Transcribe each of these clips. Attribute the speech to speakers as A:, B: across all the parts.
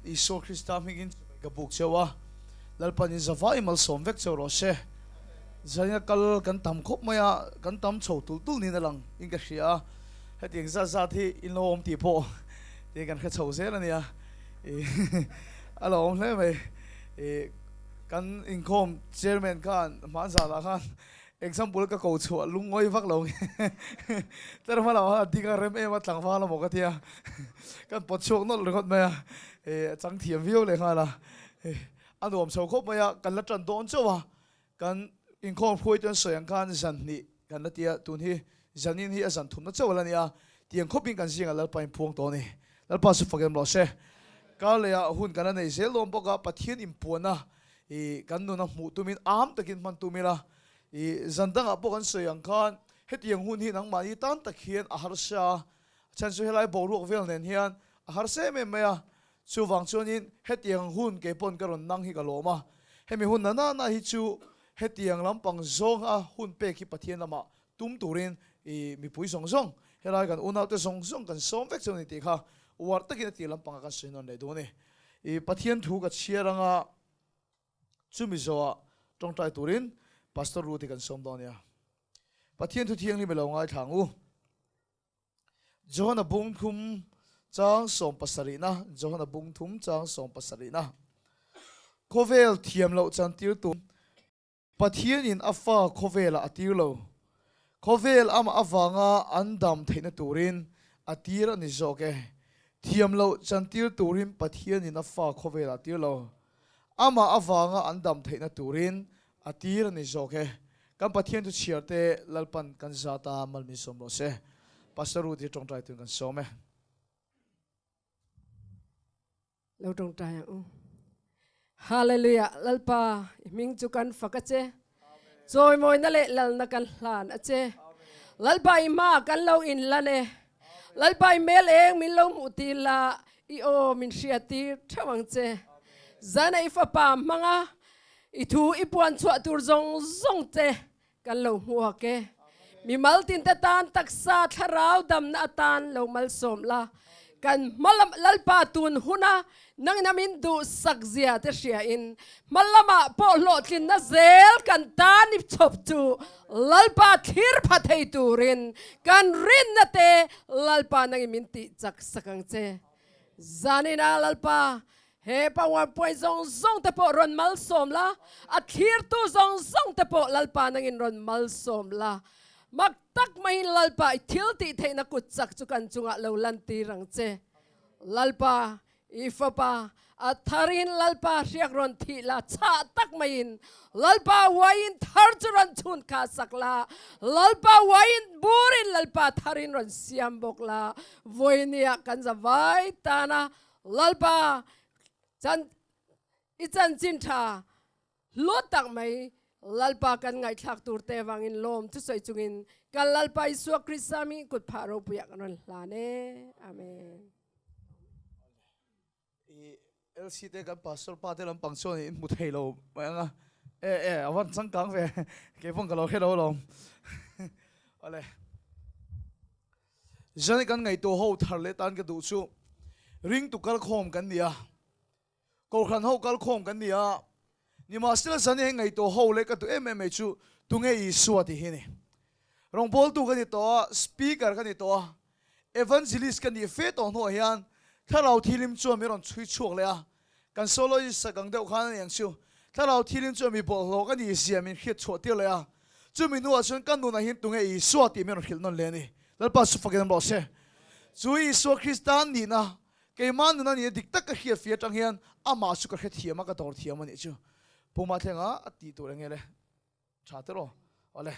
A: Isua Krista hmingin chibai ka buk cheu a, Lalpan in zavai malsawm vek cheu rawh se. Zaina kal kan tam khawp mai a, kan tam chho tulh tulh niin a lang in ka hria a, hetiang zat zat hi in lo awm tih pawh tiin kan hre chho zel a nia, a lo awm hle mai. Kan inkhawm chairman khan hmanzanah khan Example ka ko chhuah lungawi vak lo nge tler hma lamah khan ding a rem em a tlangval a maw ka tia kan pawt chhuak nawlh ringawt mai a eh a chang thiam viau leh nghal a eh a nuam chho khawp mai a kan la tan dawn chauh a kan inkhawm hruai te an sawi ang khan zan hnih kan la tia tun hi zanin hi a zan thumna chauh a la nia tiang khawpin kan zingah Lalpa in phuang tawh a ni Lalpa chu fak em rawh se kar leh ah hun kan la nei zel dawn bawk a Pathian inpuanna I kan nuna hmuh tumin am takin hman tum ila, i zan dangah pawh kan sawi ang khan hetiang hun hi nangmahni tan tak hian a harsa a, chhan chu helai boruak vel nen hian a harsa em em mai a, chuvang chuanin hetiang hun kei pawn ka rawn nang hi ka lawm a, hemi hun na na na hi chu hetiang lampang zawnga hun pek hi Pathian lamah tum turin i mipui zawng zawng helai kan unaute zawng zawng kan sawm vek chu a ni tih kha uar takin a tir lampangah kan sawi nawn leh duh a ni. I Pathian thu ka chhiar anga chumi zawhah tawngtai turin Pastor Ruth hi kan sawm dawn nia. Pathian thu thianghlim i lo ngaithla ang u. Johana bung thum chang sawmpasarihna, Johana bung thum chang sawmpasarihna. Khawvel thiam loh chantir tur Pathianin a fa khawvelah a tir lo. Khawvel amah avanga an dam theihna turin a tir a ni zawk e. Thiam loh chantir turin Pathianin a fa khawvelah a tir lo. Amah avanga an dam theihna turin a tir a ni zawk e. Kan Pathian chu chhiar te Lalpan kan zat a malmin sawm rawh se. Pastor Ruth hi tawngtai tun kan sawm e.
B: Lo tawngtai ang u. Hallelujah Lalpa i hming chu kan fak a che. Chawimawina leh lalna kan hlan a che. Lalpa i hma kan lo in lan e. Lalpa i hmel eng min lo hmuh tir la i aw min hriat tir theuh ang che. Zana i fapa hmanga i thu i puan chhuah tur zawng zawng che Kan lo hmuak e. Mimal tinte tan taksa thlarau damna atan lo malsawm la. Kan hmalam Lalpa tun huna nang ina min duhsak zia te hria in hmalamah pawh hlawhtlinna zel kan tan i chhawp chu Lalpa thlir pha thei turin kan rinna te Lalpa nang i min tih chak sak ang che. Zanina Lalpa He power point zawng zawng te pawh rawn malsawm la, a thlirtu zawng zawng te pawh Lalpa nangin rawn malsawm la. Mak tak maiin Lalpa i thil tih theihna kut chak chu kan chungah lo lantir ang che. Lalpa, i fapa, a tharin Lalpa hriak rawn thih la, chhah tak maiin Lalpa uaiin thar chu rawn chhun kha sak la, Lalpa uaiin burin Lalpa tharin rawn siam bawk la, vawinia kan zavai tana Lalpa chan i chanchin tha hlut tak mai Lalpa kan ngaihthlak tur te vangin lawm thusawi chungin kan Lalpa Isua Krista mi kut phah ropuiah kan rawn hlan e. Amen.
A: I LC te kan pastor pa te lampang chuan in hmu thei lo mai ang a. E e a van changkang ve kei pawn ka lo hre lo alawm. Awle. Zan kan ngaihtuah ho thar leh tan ka duh chu ringtu kalkhawm kan ni a, Kohhran ho kalkhawm kan ni a, nimahsela zan hi ngaihtuah ho leh ka duh em em mai chu tunge Isua tih hi a ni. Rawngbawltu ka ni tawh a, speaker ka ni tawh a, evangelist ka nih fe tawh hnuah hian thlarau thilim chuan min rawn chhui chhuak leh a, kan soloist sak ang deuh khan a ni ang chu, thlarau thilim chuan mi bawlhhlawh ka nih zia min hriat chhuah tir leh a, Chumi hnuah chuan ka nunah hian tunge Isua tih min rawn hrilh nawn leh a ni. Lalpa chu fakin an rawh se. Chu Isua Krista nihna, keimah nuna nihna dik tak ka hriat fih atang hian amah chu ka hrethiam a, ka dawr thiam a nih chu. Puma thlenga a tih tur enge le? Tha te rawh. Awle.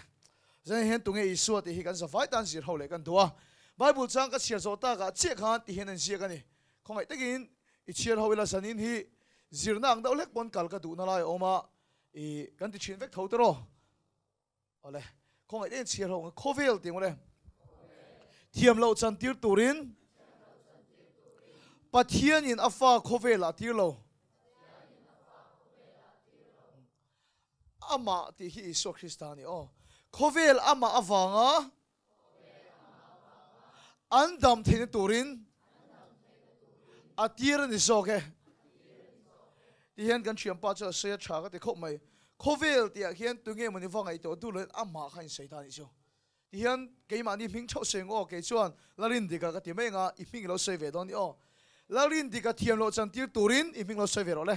A: Zan hian tunge Isua tih hi kan zavai tan zir ho leh kan duh a. Bible chang ka chhiar zawh takah chiah khan ti hian an ziak a ni. Khawngaih takin i chhiar ho ila zanin hi zirna ang deuh hlek pawn kal ka duhna lai a awm a. I kan ti thin vek tho te rawh. Awle, khawngaih en chhiar ho ang khawvel tih ang awle. Thiam loh chan tir turin Pathianin a fa khawvelah a tir lo. Amah tih hi Isua Krista a ni aw. Khawvel amah avanga an dam theihna turin a tir a ni zawk e. Ti hian kan thianpa chu a sawi a tha ka ti khawp mai. Khawvel tihah khian tunge mawni va ngaihtuah duh loin amah kha insawi ta a nih chu. Ti hian keimahni hming theuh sawi ang aw, kei chuan Lalrindika ka ti mai anga i hming i lo sawi ve dawn ni aw. Lalrindika thiam loh chantir turin i hming lo sawi ve rawh le.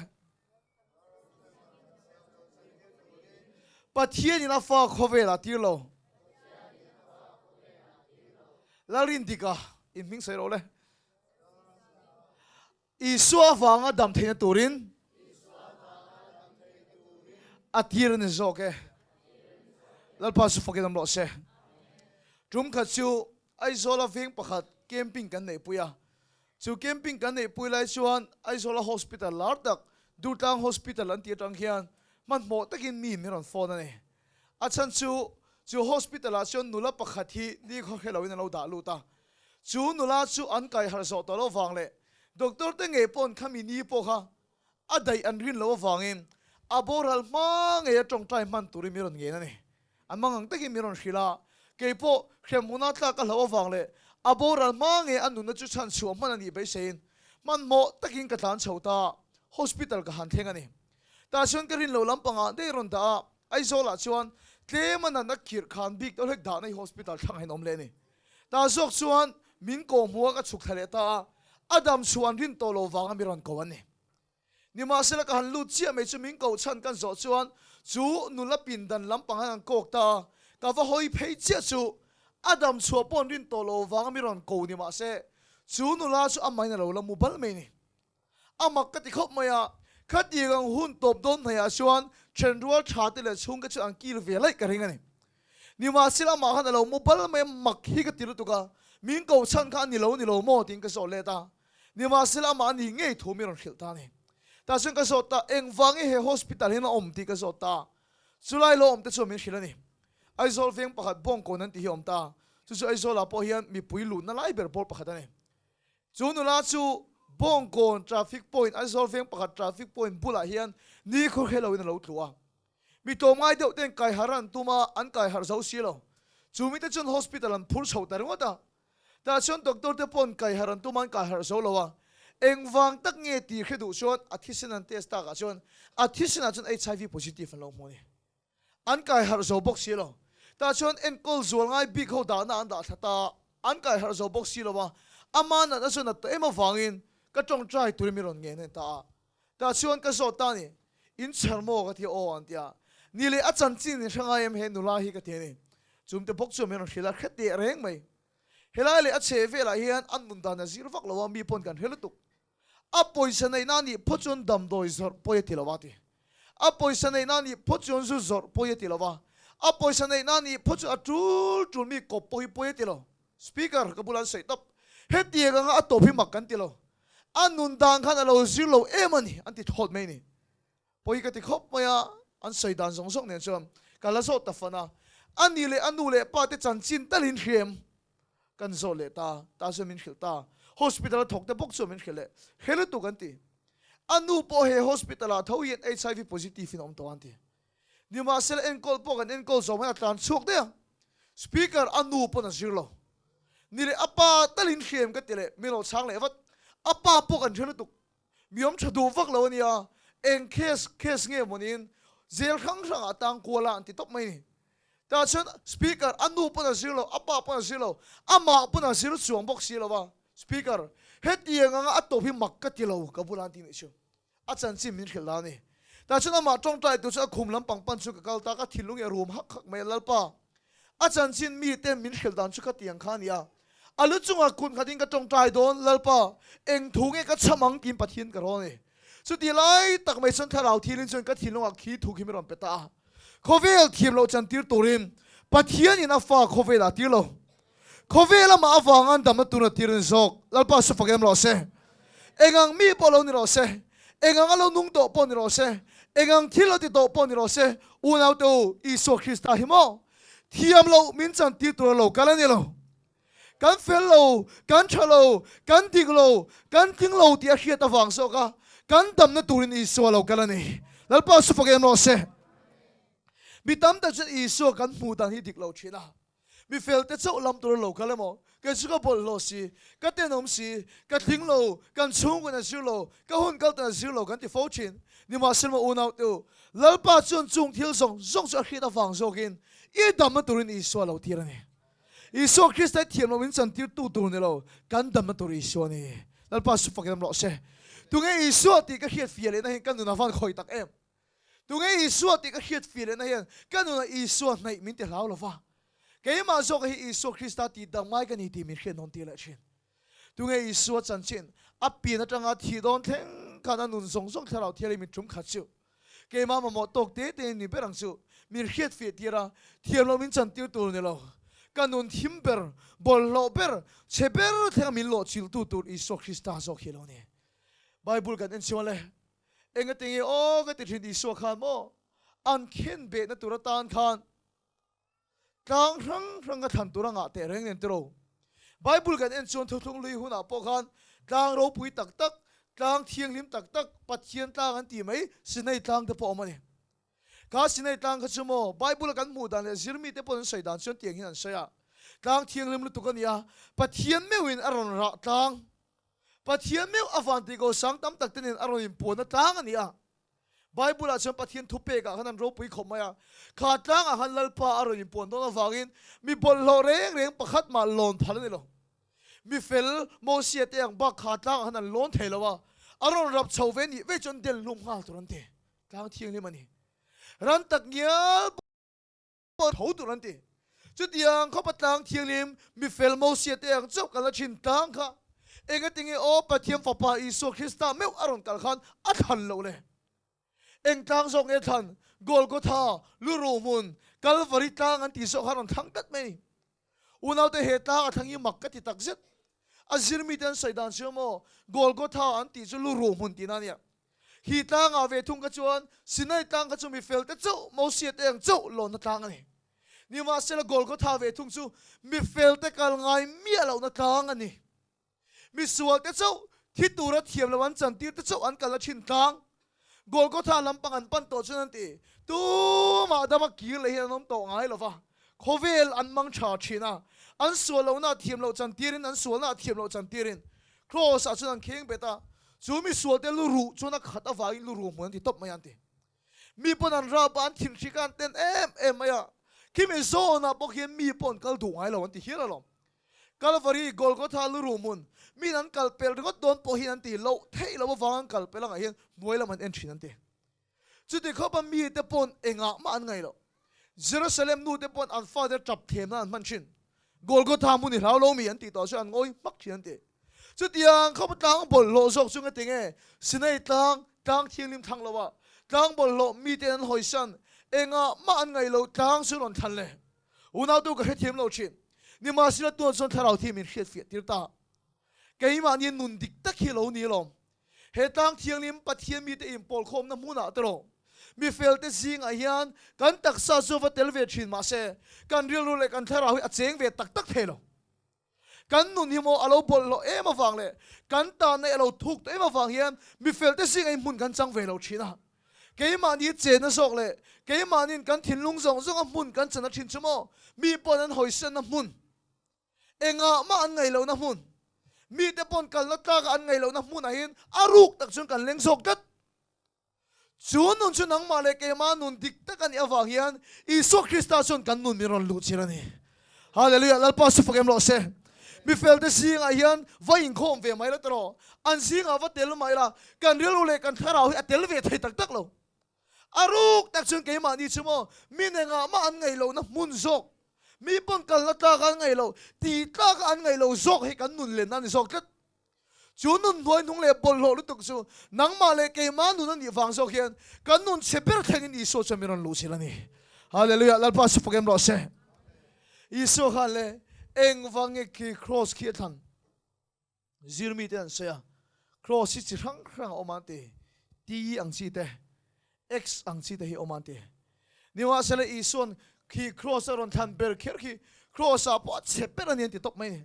A: Pathianin a fa khawvel ah tir lo. Lalrindika in hming sawi rawh le. Isua avanga dam theihna turin a tir a ni zawk e. Lalpa chu fakin awm rawh se. Tum khat chu Aizawla veng pakhat camping kan neihpui a. Chu camping kan neihpui lai chuan Aizawla hospital lar tak Durtlang Hospital an tih atang hian hmanhmawh takin mi min rawn phone a ni. A chhan chu chu hospital ah chuan nula pakhat hi nikhaw hre loin an lo dah lut a. Chu nula chu an kai harh zawh tawh lo vang leh doctor te ngei pawn khami ni pawh kha a daih an rin loh avangin a boral hma ngei a tawngtai hman turin min rawn ngen a ni. An mangang takin min rawn hrilh a, kei pawh hremhmuna tlak ka hlauh avang leh a boral hma ngei a nunna chu chhan chhuah hman a nih beiseiin hmanhmawh takin ka tlan chho ta, hospital ka han thleng a ni. Tah chuan ka rin loh lampangah daih rawn dah a, Aizawlah chuan tlem a natna khirh khan bik deuh hlek dahna hi hospital thlangah hian awm leh a ni. Tah zawk chuan min kawh hmuh a ka chhuk thla leh ta a, a dam chhuah an rin tawh lo vanga mi rawn ko an ni. Nimahsela ka han lut chiah mai chu min koh chhan kan zawh chuan chu nula pindan lampang an han kawk ta a, ka va hawi phei chiah chu a dam chhuah pawh an rin tawh lo vanga mi rawn ko ni mahse chu nula chu amahin a lo la mu bal mai ni. A mak ka ti khawp mai a, khatiang ang hun tawp dawn hnaihah chuan thenrual tha te leh chhungte chu an kil ve laih ka ring a ni. Nimahsela amah khan a lo mu bal mai a, mak hi ka ti lutuk a, min ko chhan kha a ni lo ni lo maw tiin ka zawh let a, nimahsela amah a ni ngei thu min rawn hrilh ta a ni. Tah chuan ka zawt ta, engvangin he hospital hian a awm tih ka zawt ta, chulai lo awm te chuan min hrilh a ni. Aizawl veng pakhat Bawngkawn an tih hi a awm ta, chu chu Aizawlah pawh hian mipui luhna lai ber pawl pakhat a ni. Chu nula chu Bawngkawn traffic point, Aizawl veng pakhat traffic point bulah hian ni khaw hre loin a lo tlu a. Mi tlawmngai deuh ten kai harh an tum a, an kai harh zo si lo. Chu mite chuan hospital an phur chho ta ringawt a. Tah chuan doctor te paw'n kai harh an tum a, an kai harh zo lo a. Engvang tak nge tih hre duh chuan a thisen an test takah chuan a thisenah chuan HIV positive an lo hmu a ni. An kai harh zo bawk si lo. Tah chuan enkawl zual ngai bik ho dahna an dah thla ta a, an kai harh zo bawk si lo a, ama natna chu nat tawh em avangin ka tawngtai turin mi rawn ngen a ni ta a. Tah chuan ka zawt ta a ni, In chher maw? ka ti a, Aw an ti a. Ni leh a chanchin in hre ngai em he nula hi ka ti a ni. Chumte bawk chuan min rawn hrilh a, hre teh reng mai. Helai leh a chhe velah hian an nun dan a zir vak lo a, mi pawn kan hre lutuk. A pawisa neihna nih phawt chuan damdawi zawrh pawi a ti lo a ti. A pawisa neihna nih phawt chuan zu zawrh pawi a ti lo a. A pawisa neihna nih phawt chuan a tul tul mi kawp pawh hi pawi a ti lo. Speaker, ka bulah an sawi tawp. Hetiang anga a tawp hi mak kan ti lo. A nun dan khan a lo zir lo em a ni, an ti thawt mai a ni. Pawi ka ti khawp mai a, an sawi dan zawng zawng nen chuan ka la zawt ta fan a. A ni leh a nu leh pa te chanchin talin hriam kan zawt leh ta, ta chuan min hrilh ta. Hospital a thawk te bawk chuan min hrilh leh hre lutuk an ti. A nu pawh he hospital ah tho hian HIV positive in a awm tawh an ti. Nimahsela enkawl pawh kan enkawl zawm hian a tlan chhuak daih a. Speaker a nu pawn a zir lo. Ni leh a pa talin hriam ka ti leh min lo chhang leh vat. A pa pawh kan hre lutuk. Mi awm tha duh vak lo a nia, eng case case nge maw niin jail hrang hrang ah tang kual a an ti tawp mai ni. Tah chuan speaker a nu pawn a zir lo, a pa pawn a zir lo, amah pawn a zir chuang bawk si lo a, speaker hetiang anga a tawp hi mak ka ti lo ka bulah an ti nih chu. A chanchin min hrilh la a ni. Tah chuan amah tawngtai tur chu a khum lampang pan chu ka kal ta, ka thinlung hi a rum hak hak mai a, Lalpa, a chanchin mite min hrilh dan chu ka tiang kha a ni a, A lu chungah kut nghatin ka tawngtai dawn, Lalpa, eng thu nge ka cham ang tiin Pathian ka rawn a ni. Chuti lai tak mai chuan thlarau thilin chuan ka thinlungah khi thu khi min rawn pe ta a. Khawvel thiam loh chantir turin Pathianin a fa khawvelah a tir lo. Khawvel amah avanga an damna tuna tir a ni zawk. Lalpa su fak em rawh se. Engang mi pawh lo ni rawh se, engang a lo nung tawh pawh ni rawh se, engang thil lo ti tawh pawh ni rawh se, unaute u, Isua Krista hi maw? Thiam loh min chantir tur a lo kal a ni lo. Kan fel lo, kan tha lo, kan dik lo, kan tling lo tih a hriat avang zawk a kan damna turin Isua lo kal a ni. Lalpa su fak em rawh se. Mi tam tak chuan Isua kan hmuh dan hi dik lo thin a. Mi felte chauh lam tur a lo kal emaw, kei chu ka bawlhhlawh si, ka tenawm si, ka tling lo, kan chhungkawn a zir lo, ka hun kal tan a zir lo kan ti fo thin. Nimahsela maw unaute u, Lalpa chuan chung thil zawng zawng chu a hriat avang zawkin i damna turin Isua a lo tir a ni. Isua Krista i thiam lo in chantir tu tur ni lo, kan damna tur Isua a ni. Lalpa su fakin awm rawh se. Tunge Isua tih ka hriat fiah lehna hian ka nun a van khawi tak em? Tunge Isua tih ka hriat fiah lehna hian ka nunah Isua hnaih min ti hlau lo va. Keimah zawka hi Isua Krista tih dang mai ka ni tih min hriat nawn tir leh thin. Tunge Isua chanchin a pian atanga thih dawn thleng khan a nun zawng zawng thlarau thial hi min tum khat chu. Keimah mamawh tawk te te ni ber ang chu min hriat fiah tir a, thiam lo min chan tir tur ni lo. Ka nun thim ber, bawlhhlawh ber, chhe ber thlenga min lawhchiltu tur Isua Krista zawk hi lo ni. Bible kan en chuan le Engati nge aw ka ti thin Isua khan maw an khen behna tur atan khan tlang hrang hrang ka thlan tur a ngah teh reng nen tiraw. Bible kan en chuan thuthlung lui hunah pawh khan tlang ropui tak tak, tlang thianghlim tak tak, Pathian tlang an tih mai Sinai tlang te pawh a awm a ni. Kha Sinai tlang kha chu maw Bible a kan hmuh dan leh zirmi te pawh an sawi dan chuan tiang hian an sawi a, tlang thianghlim lutuk a ni a, Pathian meuhin a rawn rah tlang Pathian meuh a van tih ko sang tam tak te nen a rawn inpuanna tlang a ni a. Bible ah chuan Pathian thupek ah khan an ropui khawp mai a. Kha tlang ah khan Lalpa a rawn inpuan dawn avangin mi bawlhhlawh reng reng pakhat mah lawn phal a ni lo. Mi fel Mosia te ang bak kha tlang ah khan an lawn thei lo a. A rawn rap chho ve nih vek chuan den hlum nghal tur an ti. Tlang thianghlim a ni. Ran tak ngial pawh tho tur an ti. Chutiang khawpa tlang thianghlim mi fel Mosia te ang chauh kan la thin tlang kha engatinge aw Pathian Fapa Isua Krista meuh a rawn kal khan a thlan loh le? Eng tlang zawk nge thlan? Golgotha, Luruh hmun, Kalvari tlang an tih zawk kha a rawn thlang tlat mai a ni. Unaute he tlang a thlang hi mak ka ti tak zet. A zirmite an sawi dan chu maw Golgotha an tih chu Luruh hmun tihna a nia. Hi tlangah ve thung kha chuan Sinai tlang kha chu mi felte chauh, Mosia te ang chauh lawnna tlang a ni. Nimahsela Golgotha ve thung chu mi felte kal ngai miah lohna tlang a ni. Mi sualte chauh thi tura thiam lo an chantir te chauh an kalna thin tlang. Golgotha lampang an pan tawh chuan an ti, Tumah dama kir leh hian an awm tawh ngai lo va, khawvel an mang tha thin a, an sual lohna ah thiam loh chantirin an sualna ah thiam loh chantirin Kraws ah chuan an kheng bet a, Chu mi sualte lu ruh chuan a khat avangin lu ruh hmun an ti tawp mai a an ti. Mi pawn an rap a, an thinhrik a, an ten em em mai a. Khi mi zawnah bawk hian mi pawh an kal duh ngai lo an ti hial alawm. Kalvari, Golgotha lu ruh hmun, miin an kal pel ringawt dawn pawh hian an ti loh theih loh avang an kal pel angah hian hnuai lam an en thin an ti. Chuti khawpa mite pawn engah mah an ngaih loh. Jerusalem nute pawn an fate tap thlem nan an hman thin. Golgotha hmun i hlau lo mi an tih tawh chu an ngawi hmak thin an ti. Chutiang khawpa tlang bawlhhlawh zawk chu ngati nge Sinai tlang, tlang thianghlim thlang lo a, tlang bawlhhlawh mite an hawisan, engah mah an ngaih loh tlang chu rawn thlan le. Unautu ka hrethiam lo thin. Nimahsela tuan chuan thlarau thi min hriatfiah tir ta. Keimahni nun dik tak hi lo ni alawm. He tlang thianghlim Pathian mite inpawlkhawmna hmunah te rawh, mi felte zingah hian kan taksa chu va tel ve thin mahse, kan rilru leh kan thlarau hi a cheng ve tak tak thei lo. Kan nun hi maw a lo bawlhhlawh em avang leh kan tanna hi a lo thuk tawh em avang hian mi felte zingah hi hmun kan chang ve lo thin a. Keimahni chenna zawk leh keimahniin kan thinlung zawng zawnga hmun kan chana thin chu maw mi pawn an hawisanna hmun, Engah mah an ngaih lohna hmun, mite pawn kalna tlaka an ngaih lohna hmunah hian a ruk tak chuan kan leng zawk tlat. Chu nun chu nangmah leh keimah nun dik tak a nih avang hian Isua Krista chuan kan nun min rawn luh chir a ni. Hallelujah! Lalpa su fak em rawh se. Mi felte zingah hian va inkhawm ve mai la tawh, an zingah va tel mai la, kan rilru leh kan thlarau hi a tel ve thei tak tak lo. A ruk tak chuan keimahni chu maw mi nengah mah an ngaih lohna hmun zawk, mi pawn kalna tlaka an ngaih loh, tih tlaka an ngaih loh zawk hi kan nun lenna a ni zawk tlat. Chu nun hnuai hnung leh bawlhhlawh lutuk chu nangmah leh keimah nun a nih vang zawk hian kan nun chhe ber thlengin Isua chuan min rawn luh chilh a ni. Hallelujah! Lalpa chu fak em rawh se. Isua khan le engvang nge khi kraws khi a thlan? Zirmi te an sawi a, Kraws hi chi hrang hrang a awm a an ti, T ang chi te, X ang chi te hi a awm a an ti. Nimahsela Isua'n khi kraws a rawn thlan ber kher khi kraws ah pawh a chhe ber a ni an ti tawp mai a ni.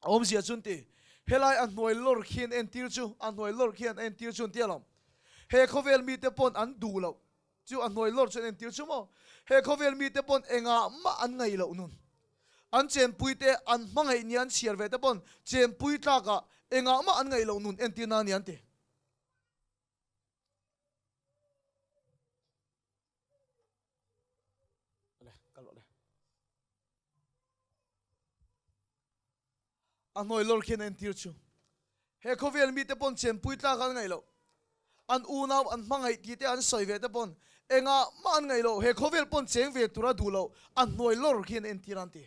A: A awmzia chu an ti, helai a hnuai lawr khi an entir chu, a hnuai lawr khi an entir chu an ti alawm. He khawvel mite pawn an duh loh. Chu a hnuai lawr chu an entir chu maw? He khawvel mite pawn engah mah an ngaih loh nun. An chenpui te an hmangaih nia an chhiar ve te pawn chenpui tlakah engah mah an ngaih loh nun entir na a ni an ti. A hnuai lawr khian a entir chu he khawvel mite pawn chenpui tlak an ngaih loh, an unau an hmangaih tih te an sawi ve te pawn engah mah an ngaih loh, he khawvel pawn cheng ve tura duh loh a hnuai lawr khian a entir an ti.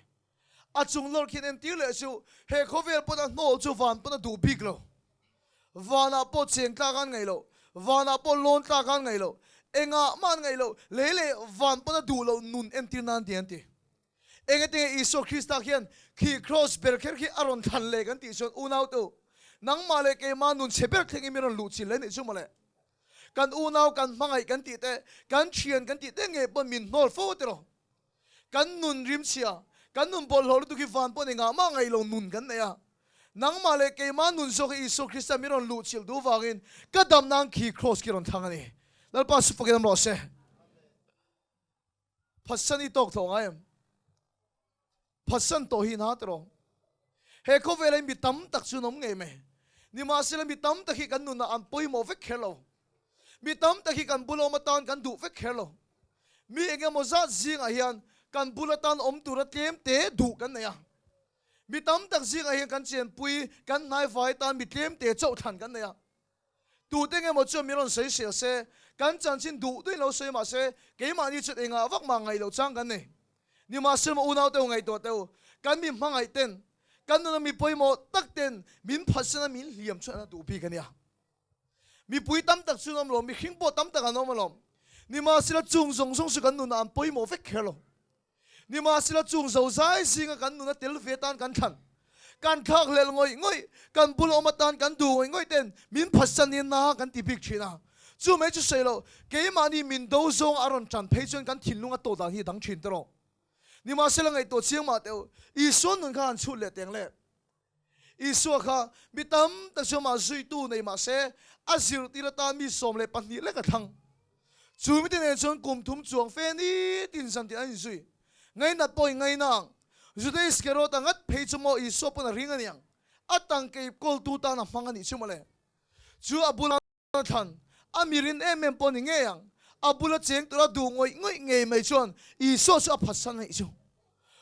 A: A chung lawr khian entir leh chu he khawvel pawn a hnawl chu van pawn a duh bik lo. Vanah pawh cheng tlak an ngaih loh, vanah pawh lawn tlak an ngaih loh, engah mah an ngaih loh, lei leh van pawn a duh loh nun entir nan ti an ti. Engati nge Isua Krista khian khi kraws ber kher khi a rawn thlan leh kan tih chuan unaute, nangmah leh keimah nun chhe ber thlengin min rawn luh chilh leh nih chu mawle. Kan unau kan hmangaih kan tih te, kan thian kan tih te ngei pawn min hnawl fo tiraw. Kan nun rimchhia, kan nun bawlhhlawh lutuk hi van pawn engah mah ngaih lo nun kan nei a. Nangmah leh keimah nun zawk hi Isua Krista min rawn luh chilh duh vangin ka dam nan khi kraws khi rawn thlang a ni. Lalpa su fakin awm rawh se. Phatsan i tawk tawh ngai em? Phatsan tawh hi na tiraw? He khawvela hi mi tam tak chu an awm ngei mai. Nimahsela mi tam tak hi kan nunah an pawimawh vek kher lo. Mi tam tak hi kan bula awm atan kan duh vek kher lo. Mi eng emaw zat zingah hian kan bula tan awm tura tlem te duh kan nei a. Mi tam tak zingah hian kan chenpui, kan hnaivai tan mi tlem te chauh thlan kan nei a. Tute nge maw chuan min rawn sawi sel se, kan chanchin duh duhin lo sawi mah se, keimahni chuan engah vak mah ngaih loh chang kan nei. Nimahsela maw unaute u ngaihtuah teh u, kan mi hmangaih ten, kan nuna mi pawimawh tak ten min phatsan a min hliam chuan an a duh bik a nia. Mipui tam tak chu an awm lo, mihring pawh tam tak an awm alawm. Nimahsela chung zawng zawng chu kan nunah an pawimawh vek kher lo. Nimahsela chung zozai zinga kan nun a tel ve tan kan thlan, kan thlak hlel ngawih ngawih, kan bul awm atan kan duh ngawih ngawih ten min phatsan in na kan ti bik thin a. Chu mai chu sawi loh, keimahni min do zawng a rawn tan phei chuan kan thinlung a tawh dan hi a dang thin tawh. Nimahsela ngaihtuah chiang mah teh u, Isua nun kha han chhut leh teng le. Isua kha mi tam tak chu amah zuitu nei mah se, a zirtir atan mi 12 lek a thlang. Chu mite nen chuan kum thum chuang fe nitin zan tin an inzui. Ngainat pawh in ngaina ang. Juda Iskariot a ngat phei chu maw Isua pawn a ring a niang. A tangkei kawltu tan a hmang a nih chu mawle. Chu a bula thlan a mirin em em pawh ni ngei ang. A bula cheng tura duh ngawih ngawih ngei mai chuan Isua chu a phatsan a nih chu.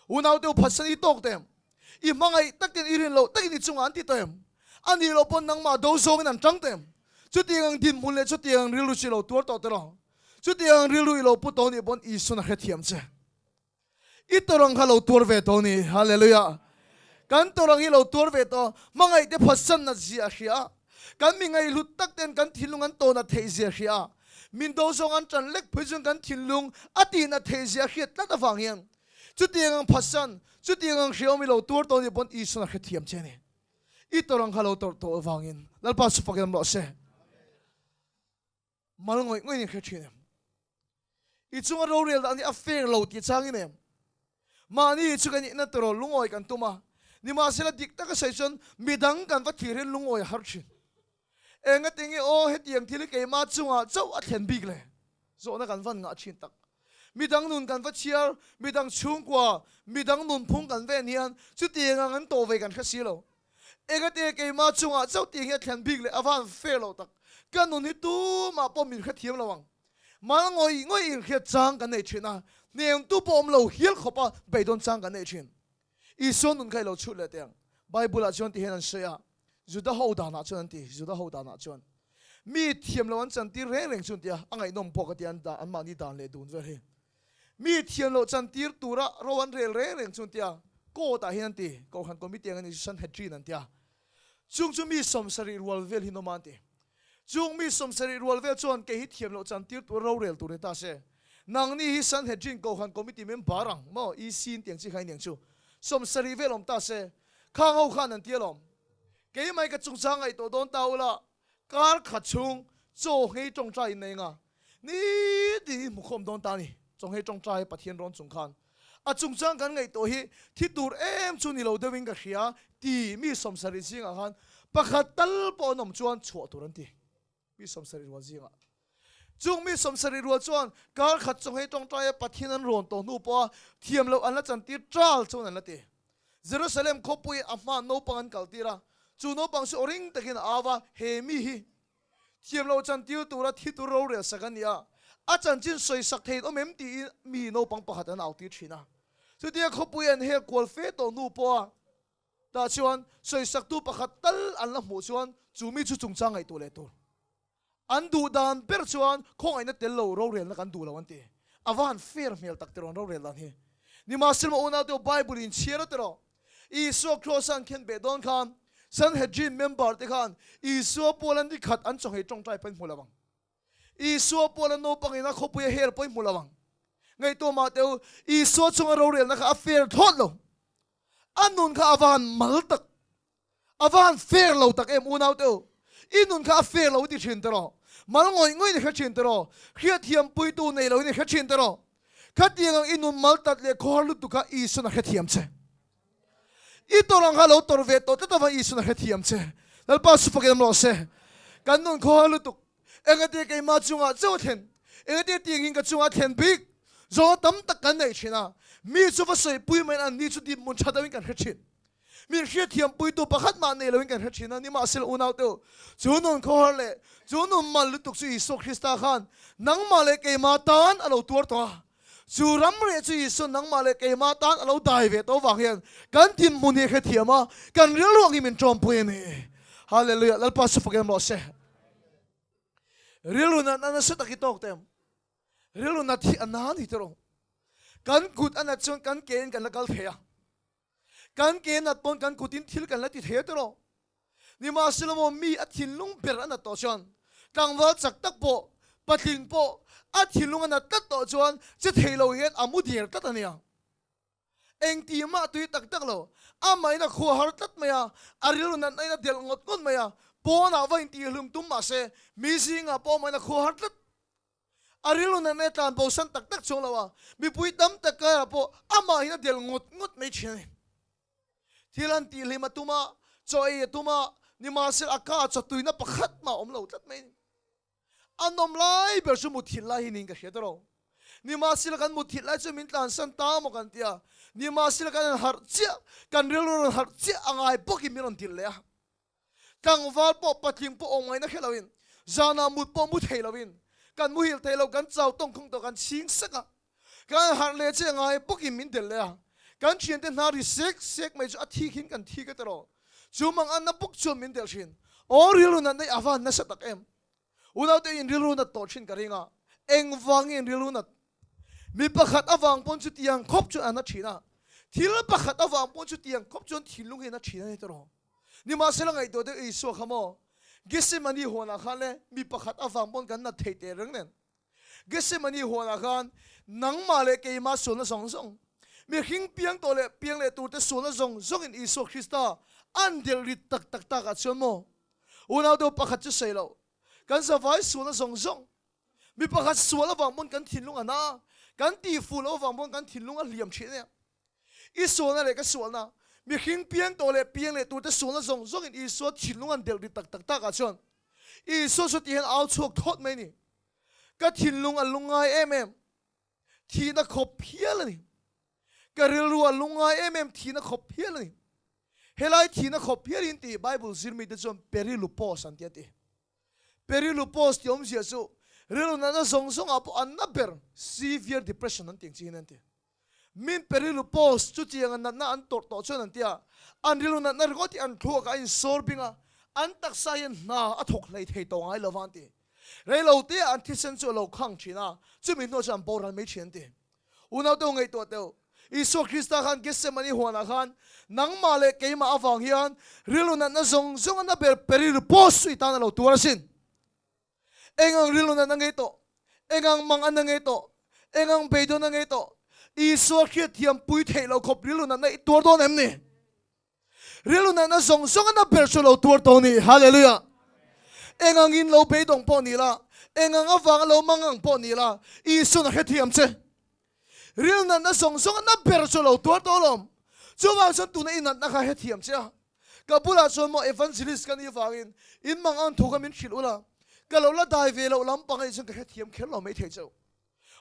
A: Unaute u phatsan i tawk teh em? I hmangaih takin i rin loh takin i chungah an ti tawh em? A nih loh pawn nangmah do zawngin an tang teh em? Chutiang ang dinhmun leh chutiang ang rilru chu i lo tuar tawh teh lo. Chutiang ang rilru i lo pu tawh nih pawn Isuan a hrethiam che. I tawrang kha lo tuar ve tawh ni. Hallelujah. Kan tawrang hi lo tuar ve tawh. Hmangaih te phatsan nat zia a hria. Kan mi ngaihhlut tak ten kan thinlung an tawn nat theih zia a hria. Min do zawng an tan lek phui chuan kan thinlung a tih nat theih zia a hriat tlat avang hian chutiang ang phatsan, chutiang ang hriawm i lo tuar tawh ni pawn Isuan a hrethiam che a ni. I tawrang kha lo tawrh tawh avangin Lalpa chu fakin awm rawh se. Mal ngawih ngawih in hre thin em? I chunga rorel dan hi a fair lo tih changin em? Mahni chu kan inna tawrh lungawi kan tum a, nimahsela dik taka sawi chuan midang kan va thlir hian lungawi a har thin. Engati nge aw hetiang thil hi keimah chungah chauh a thlen bik le? Zawhna kan van ngah thin tak. Midang nun kan va chhiar, midang chhungkua, midang nunphung kan ven hian chutiang ang an tawh ve kan hre si lo. Engati keimah chungah chauh tih hi a thlen bik leh a van fair lo tak. Ka nun hi tumah pawh min hrethiam lo ang. Mal ngawih ngawih inhriat chang kan nei thin a, hnemtu pawh awm lo hial khawp a beidawn chang kan nei thin. Isua nun kha i lo chhut leh teh ang. Bible ah chuan ti hian an sawi a, Juda ho danah chuan an ti, Juda ho danah chuan mi thiam lo an chantir reng reng chu an ti a, a ngaihnawm pawh ka ti a, an anmahni dan leh dun vel hi. Mi thiam loh chantir tura ro an rel reng reng chu an ti a, court ah hian an ti, Kohhran Committee ang a ni chu Sanhedrin an ti a, chung chu mi 70 rual vel hi an awm a an ti. Chung mi 70 rual vel chuan kei hi thiam loh chantir tura ro rel tur ni ta se, nangni hi Sanhedrin Kohhran Committee member ang maw, EC in tiang chi kha iniang chu 70 vel awm ta se, khang ho khan an ti alawm. Keimah ka chungchang ngaihtuah dawn ta ula, Kar khat chhung chaw nghei tawngtai in nei nga nitin i hmu khawm dawn ta ni. Chaw nghei tawngtai Pathian rawn chung khan a chungchang kan ngaihtuah hi thi tur em chu ni lo deuhin ka hria ti mi 70 zingah khan pakhat tal pawh an awm chuan chhuah tur an ti. Mi 70 rual zingah. Chung mi 70 rual chuan kar khat chaw hei tawngtaia Pathian an rawn tawh hnu pawha thiam loh an la chantir ṭal chuan an la ti. Jerusalem khawpui a hma naupang an kaltir a, chu naupang chu awring takin a au a, He mi hi thiam loh chantir tura thi tur rorel sak a ni a, a chanchin sawi sak thei an awm em? tiin mi naupang pakhat an autir thin a. Chutia khawpui an hel kual fe tawh hnu pawha tah chuan sawisaktu pakhat tal an la hmuh chuan chu mi chu chungchang ngaihtuah leh tur. An duh dan ber chuan khawngaihna tel lo rorelna kan duh lo an ti. A va han fair hmel tak tirawn rorel dan hi. Nimahsela maw unaute aw Bible in chhiar a tiraw. Isua Kraws a an khen beh dawn khan Sanhedrin member te khan Isua puala ni khat an chawnghei tawngtai pawhin hmu lo ang. Isua puala naupang in a khawpui a hel pawhin hmu lo ang. Ngaihtuah mah teh u, Isua chunga rorelna kha a fair thlawt lo. A nun kha a va han mal tak. A va han fair lo tak em unau te u. I nun kha a fair lo i ti thin tiraw? Mal ngawih ngawih in i hre thin tiraw? Hriatthiam puitu nei lo in i hre thin tiraw? Khatiang ang i nun mal tat leh khawhar lutuk kha Isuan a hrethiam che. I tawrh ang kha lo tawrh ve tawh tlat avang Isuan a hrethiam che. Lalpa su fakin awm rawh se. Kan nun khawhar lutuk engati keimah chungah chauh a thlen, engati tiangin ka chungah a thlen bik zawng tam tak kan neih thin a, mi chu va sawipui maiin an ni chu dinhmun tha deuhin kan hre thin. Mi hriatthiampuitu pakhat mah nei loin kan hre thin a, nimahsela unaute u, chu nun khawhar leh chu nun mal lutuk chu Isua Krista khan nangmah leh keimah tan a lo tuar tawh a. Chu ram reh chu Isua nangmah leh keimah tan a lo dai ve tawh vang hian kan dinhmun hi a hrethiam a, kan rilruang hi min tawmpui a ni. Hallelujah! Lalpa chu fak em rawh se. Rilru natna nasa tak hi tawk teh ang. Rilru nat hi a na ni tawh. Kan kut a nat chuan kan ke in kan la kal thei a. Kan ke nat pawn kan kutin thil kan la ti thei a tiraw? Nimahsela maw mi a thinlung ber a nat tawh chuan tlangval chak tak pawh, patling pawh a thinlung a nat tlat tawh chuan che thei lo hian a mu der tlat a nia. Engti mah tui tak tak lo, amahin a khua har tlat mai a, a rilru natna in a delh ngawt ngawt mai a, pawnah va intihhlum tum mahse mi zingah pawh amahin a khua har tlat. A rilru natna tlan bosan tak tak chuang lo a, mipui tam tak karah pawh amahin a del ngawt ngawt mai thin a ni. Thil an tihhlim a tum a, chaw ei a tum a, nimahsela a ka chaw tuina pakhat mah a awm lo tlat mai a ni. A nawm lai ber chu mutthilh lai hi niin ka hria ta lo. Nimahsela kan mutthilh lai chu min tlansan ta maw kan ti a, nimahsela kan han harh chiah, kan rilru rawn harh chiah a ngai bawkin min rawn dilh leh a. Tlangval pawh patling pawh awm ngaihna hre loin, zanah mut pawh mu thei loin, kan muhil thei lo, kan chau tawngkhung tawh kan chhing sek a, kan harh leh che ngai bawkin min delh leh a, kan thiante hna ri sek sek mai chu a thik hin kan thik a tiraw? Chu mang anna bawk chuan min delh thin. Aw rilru nat nei a van nasa tak em? Unaute in rilru nat tawh thin ka ring a, engvangin rilru nat? Mi pakhat avang pawn chutiang khawp chuan a na thin a, thil pakhat avang pawn chutiang khawp chuan thinlung hi a na thin a ni tiraw? Nimahsela ngaihtuah deuh Isua kha maw? Gethsemane huanah khan le mi pakhat avang pawn kan nat thei teh reng nen. Gethsemane huanah khan nangmah leh keimah sualna zawng zawng, mihring piang tawh leh piang leh turte sualna zawng zawngin Isua Krista an delh rit tak tak takah chuan maw? Unau deuh pakhat chu sawi loh, kan zavai sualna zawng zawng, mi pakhat sual avang pawn kan thinlung a na, kan tihfuh loh avang pawn kan thinlung a hliam thin a nia. I sualna leh ka sualna, mihring piang tawh leh piang leh turte sualna zawng zawngin Isua thinlung an delh ri tak tak takah chuan Isua chu ti hian au chhuak thawt mai a ni. Ka thinlung a lungngai em em, thihna khawp hial a ni. Ka rilru a lungngai em em, thihna khawp hial a ni. Helai thihna khawp hialin tih Bible zirmite chuan perilupos an ti a ti. Perilupos tih awmzia chu rilru natna zawng zawngah pawh an na ber, severe depression an tih ang chi hian an ti. Min pe rilru post chu chiang a natna an tawrh tawh chuan an ti a, an rilru natna ringawt hi an thluak ah a insawr bing a, an taksa hian hna a thawk hlei thei tawh ngai lova an ti. Reilo te ah an thisen chu a lo khang thin a, chumi hnuah chuan an boral mai thin an ti. Unau te u ngaihtuah teh u, Isua Krista khan Gethsemane huanah khan nangmah leh keimah avang hian rilru natna zawng zawng a na ber pe rilru post chu i tan a lo tuar asin. Engang rilru natna ngei tawh, engang mang anna ngei tawh, engang beidawnna ngei tawh, Isua hriatthiam pui theih loh khawp rilru natna i tuar dawn em ni? Rilru natna zawng zawng a na ber chu lo tuar tawh ni. Hallelujah! Engangin lo beidawng pawh ni la, engang avanga lo mangang pawh ni la, Isuan a hrethiam che. Rilru natna zawng zawng a na ber chu lo tuar tawh alawm. Chuvang chuan tuna i natna kha hrethiam che a. Ka bulah chuan maw evangelist ka nih vangin in mang ang thu kha min hrilh ula. Ka lo la dai ve loh lampang anih chuan ka hrethiam kher lo maithei chauh.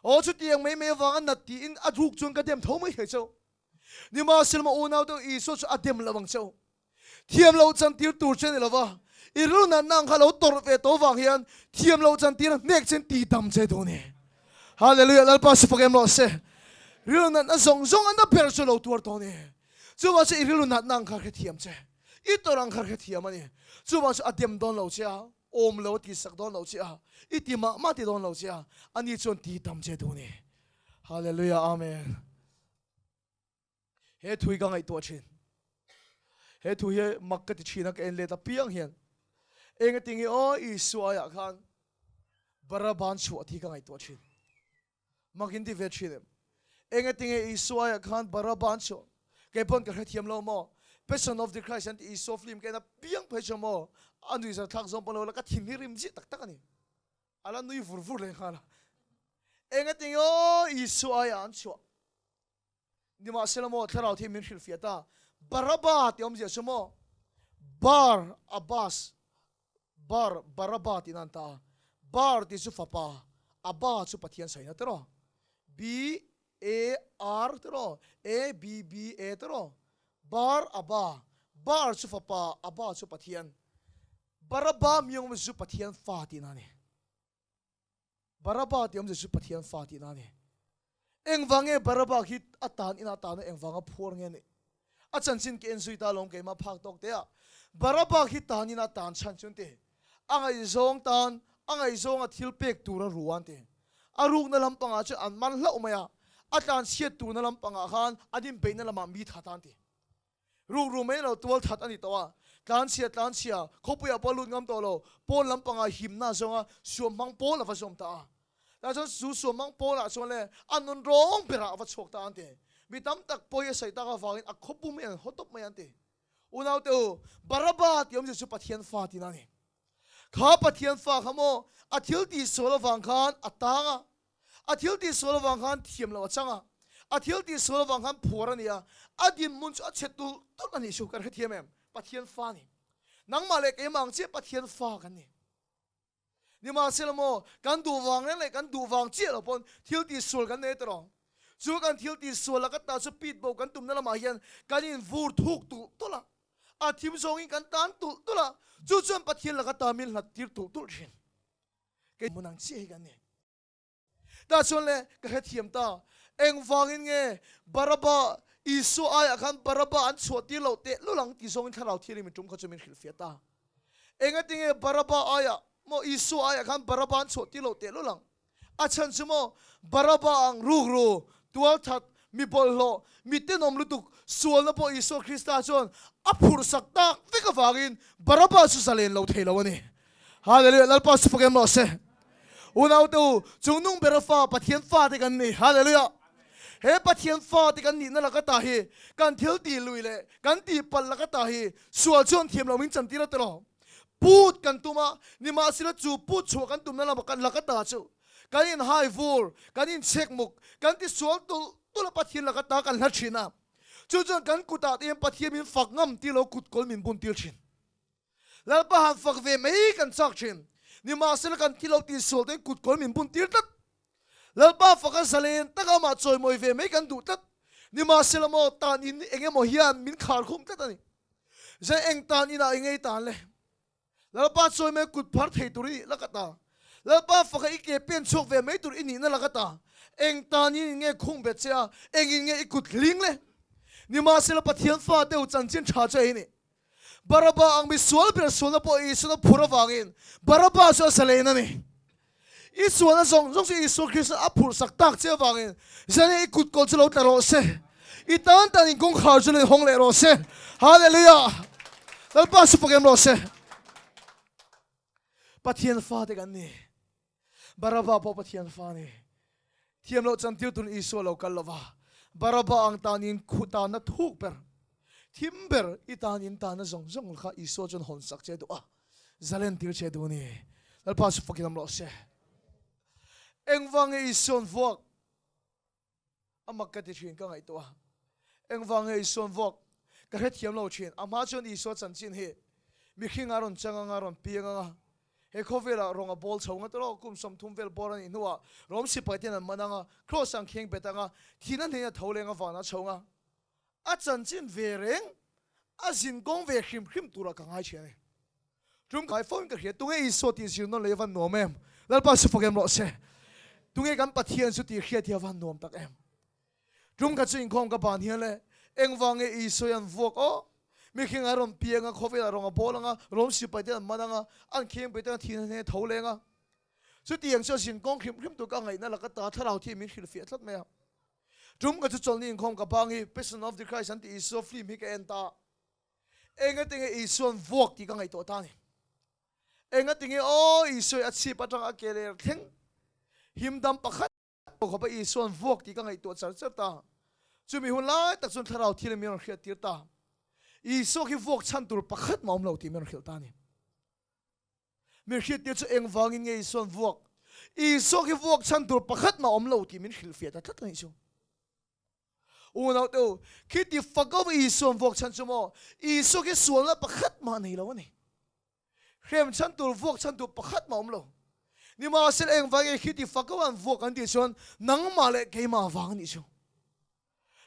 A: Aw chutiang mai mai avanga nat tiin a ruk chuan ka dem tho maithei chauh. Nimahsela maw unau te Isua chu a dem lo ang chauh. Thiam loh chantir tur che ni lova, i rilru natna ang kha lo tawrh ve tawh vang hian thiam loh chantir a hnek chen ti dam che duh ni. Hallelujah Lalpa si fak em rawh se. Rilru natna zawng zawng a na ber chu lo tuar tawh ni. Chuvang chu i rilru natna ang kha hrethiam che. I tawrh ang kha hrethiam a ni. Chuvang chu a dem dawn lo che a, awm lo a tihsak dawn lo che a, i ti mah mah ti dawn lo che a, ani chuan ti dam che duh ni. Hallelujah Amen. He thu hi ka ngaihtuah thin. He thu hi mak ka ti thin a, ka en let apiang hian. Enga tinge aw Isua aiah khan Baraban chhuah tih ka ngaihtuah thin. Mak in ti ve thin em? Enga tinge Isua aiah khan Baraban chhuah? Kei pawn ka hrethiam lo maw? Passion of the Christ an ti Isua film ka en apiang phei chu maw? A nuihzar thlak zawng pawh lo la ka thin hi rim zia tak tak a ni. A la nui vur vur lehnghal a. Enga tinge aw Isua aiah an chhuah? Nimahsela maw thlarau thi min hrilhfiah ta, Baraba tih awmzia chu maw Bar Abbas, Bar Baraba tih nan ta a, Bar tih chu fapa, Abba chu Pathian saina tiraw? B A R tiraw? A B B A tiraw? Bar Abba, Bar chu fapa, Abba chu Pathian. Baraba mi awmzia chu Pathian fa tihna a ni. Baraba tih awmzia chu Pathian fa tihna a ni. Engvang nge Baraba khi a tan inah tana engvanga phuar nge a nih? A chanchin ka en zui ta alawm keimah phak tawk te a. Baraba khi tan inah tan chhan chu an ti. A ngaihzawng tan, a ngaihzawnga thil pek tur a ru a an ti. A rukna lampangah chuan an man hlauh mai a, a tlanchhiat turna lampangah khan an inbeihna lamah mi that a an ti. Rukru mai lo tual that a ni tawh a, tlanchhia tlanchhia, khawpuiah pawh a lut ngam tawh lo, pawn lampangah himna a zawng a, suamhmang pawl a va zawm ta a. Tah chuan chu suamhmang pawlah chuan le a nun rawng berah a va chhuak ta an ti. Mi tam tak pawi a saih tak avangin a khawpum hi an haw tawp mai an ti. Unaute u, Baraba tih awmzia chu Pathian fa tihna a ni. Kha Pathian fa kha maw a thil tihsual avang khan a tang a, a thil tihsual avang khan thiam loh a chang a, a thil tihsual avang khan phuar a ni a, a dinhmun chu a chhe tulh tulh a nih chu kan hrethiam em? Pathian fa a ni. Nangmah leh keimah ang chiah Pathian fa kan ni. Nimahsela maw, kan duh vang reng leh kan duh vang chiah lo pawn thil tihsual kan nei tawh. Chu kan thil tihsual laka ta chu pit bo kan tumna lamah hian kan invur thuk tulh tulh a. A thim zawngin kan tan tulh tulh a, chu chuan Pathian laka ta min hlat tir tulh tulh thin. Kei hmun ang chiah hi kan ni. Tah chuan le ka hrethiam ta, engvangin nge Baraba, Isua aiah khan Baraba an chhuah tir loh teh lul ang tih zawngin Thlarau Thianghlim in tum kha chu min hrilhfiah ta. Engatinge Baraba aiah maw Isua aiah khan Baraba an chhuah tir loh teh lul ang? A chhan chu maw, Baraba ang rukru, tualthat, mi bawlhhlawh, mi tenawm lutuk, sualna pawh Isua Krista chuan a phurhsak tak vek avangin Baraba chu zalen lo thei lo a ni. Hallelujah! Lalpa chu fak em rawh se. Unaute u, chungnung bera fa, Pathian fate kan ni. Hallelujah! He Pathian fate kan nihna laka ta hi, kan thil tih lui leh kan tih palh laka ta hi sual chuan thiam lo min chantir a tiraw? Put kan tum a, nimahsela chu put chhuah kan tumna lama kan laka ta chu kan inhai vur, kan inchhek muk, kan tisual tulh tulh a Pathian laka ta kan hla thin a. Chu chuan kan kutah te hian Pathian min fak ngam tir lo kut kawl min bun tir thin. Lalpa han fak ve mai kan chak thin, nimahsela kan thi lo tisual te kut kawl min bun tir tlat. Lalpa faka zalen taka amah chawimawi ve mai kan duh tlat. Nimahsela maw tan in eng emaw hian min khar khum tlat a ni. Zai eng tan inah i ngei tan le. Lalpa chawimawi kut phar thei tur i nih lak ata. Lalpa faka i ke pen chhuak ve mai tur i nihna lak ata. Eng tan in nge khung bet che a, engin nge i kut hling le. Nimahsela Pathian fa deuh chanchin tha chu ei ni. Baraba ang mi sual ber sualna pawh Isuan a phur avangin Baraba chu a zalen a ni. I sualna zawng zawng chu Isua Krista a phurh sak tak che avangin zane i kut kawl chu lo tla rawh se. I tan tan in kawngkhar chu lo in hawng leh rawh se. Hallelujah! Lalpa chu pakem rawh se. Pathian fate kan ni. Baraba pawh Pathian fa a ni. Thiam loh chantir tun Isua lo kal lova, Baraba ang tanin khu tanna thuk ber, thim ber i tanin tanna zawng zawng kha Isua chuan hawn sak che duh a, zalen tir che duh a ni. Lalpa chu fakin awm rawh se. Engvang nge Isua'n vuak? A mak ka ti thin ka ngaihtuah a. Engvang nge Isua'n vuak? Ka hrethiam lo thin. A hma chuan Isua chanchin hi mihring a rawn chang anga, a rawn piang anga. He khawvelah rawng a bawl chho ngat rawh, kum 30 vel bawr a nih hnuah Rom sipai ten an man anga, Kraws ang kheng bet anga, thihna hnena tho leng a van a chho anga, a chanchin ve reng, a zin kawng ve hrim hrim turah ka ngai thin a ni. Tum kai fo in ka hria, tunge Isua tih zir nawn leh a van nuam em? Lalpa su fak em rawh se. Tunge kan Pathian chu tih hriat hi a van nuam tak em? Tum kha chu inkhawm ka ban hian le, engvang nge Isua hi an vuak aw? Mihring a rawn piang a, khawvel a rawn a bawl ang a, Rom sipai ten an man ang a, an kheng pei ten a thihna hneh tho leng a. Chutiang chu a zin kawng hrim hrim tur ka ngaihna laka ta thlarau thi min hrilhfiah tlat mai a. Tum kha chu chawlhni inkhawm ka bang hi Passion of the Christ an tih Isua film hi ka en ta a. Engatinge Isua'n vuak tih ka ngaihtuah ta a ni. Engatinge aw Isua hi a chhip atanga a ke ler thleng himdam pakhat lo khawpa Isua'n vuak tih ka ngaihtuah char char ta. Chumi hun lai tak chuan thlarau thil min rawn hriat tir ta. Isua khi vuak chhan tur pakhat mah awm lo tih min rawn hrilh ta a ni. Min hriat tir chu engvangin nge Isua'n vuak? Isua khi vuak chhan tur pakhat mah awm lo tih min hrilhfiah ta tlat a nih chu. Unau te u, khi ti fak ho Isua an vuak chhan chu maw? Isua khi sualna pakhat mah nei lo a ni. Hrem chhan tur, vuak chhan tur pakhat mah awm lo. Nimahsela engvang nge khi ti fak ho an vuak an tih chuan nangmah leh keimah vang a nih chu.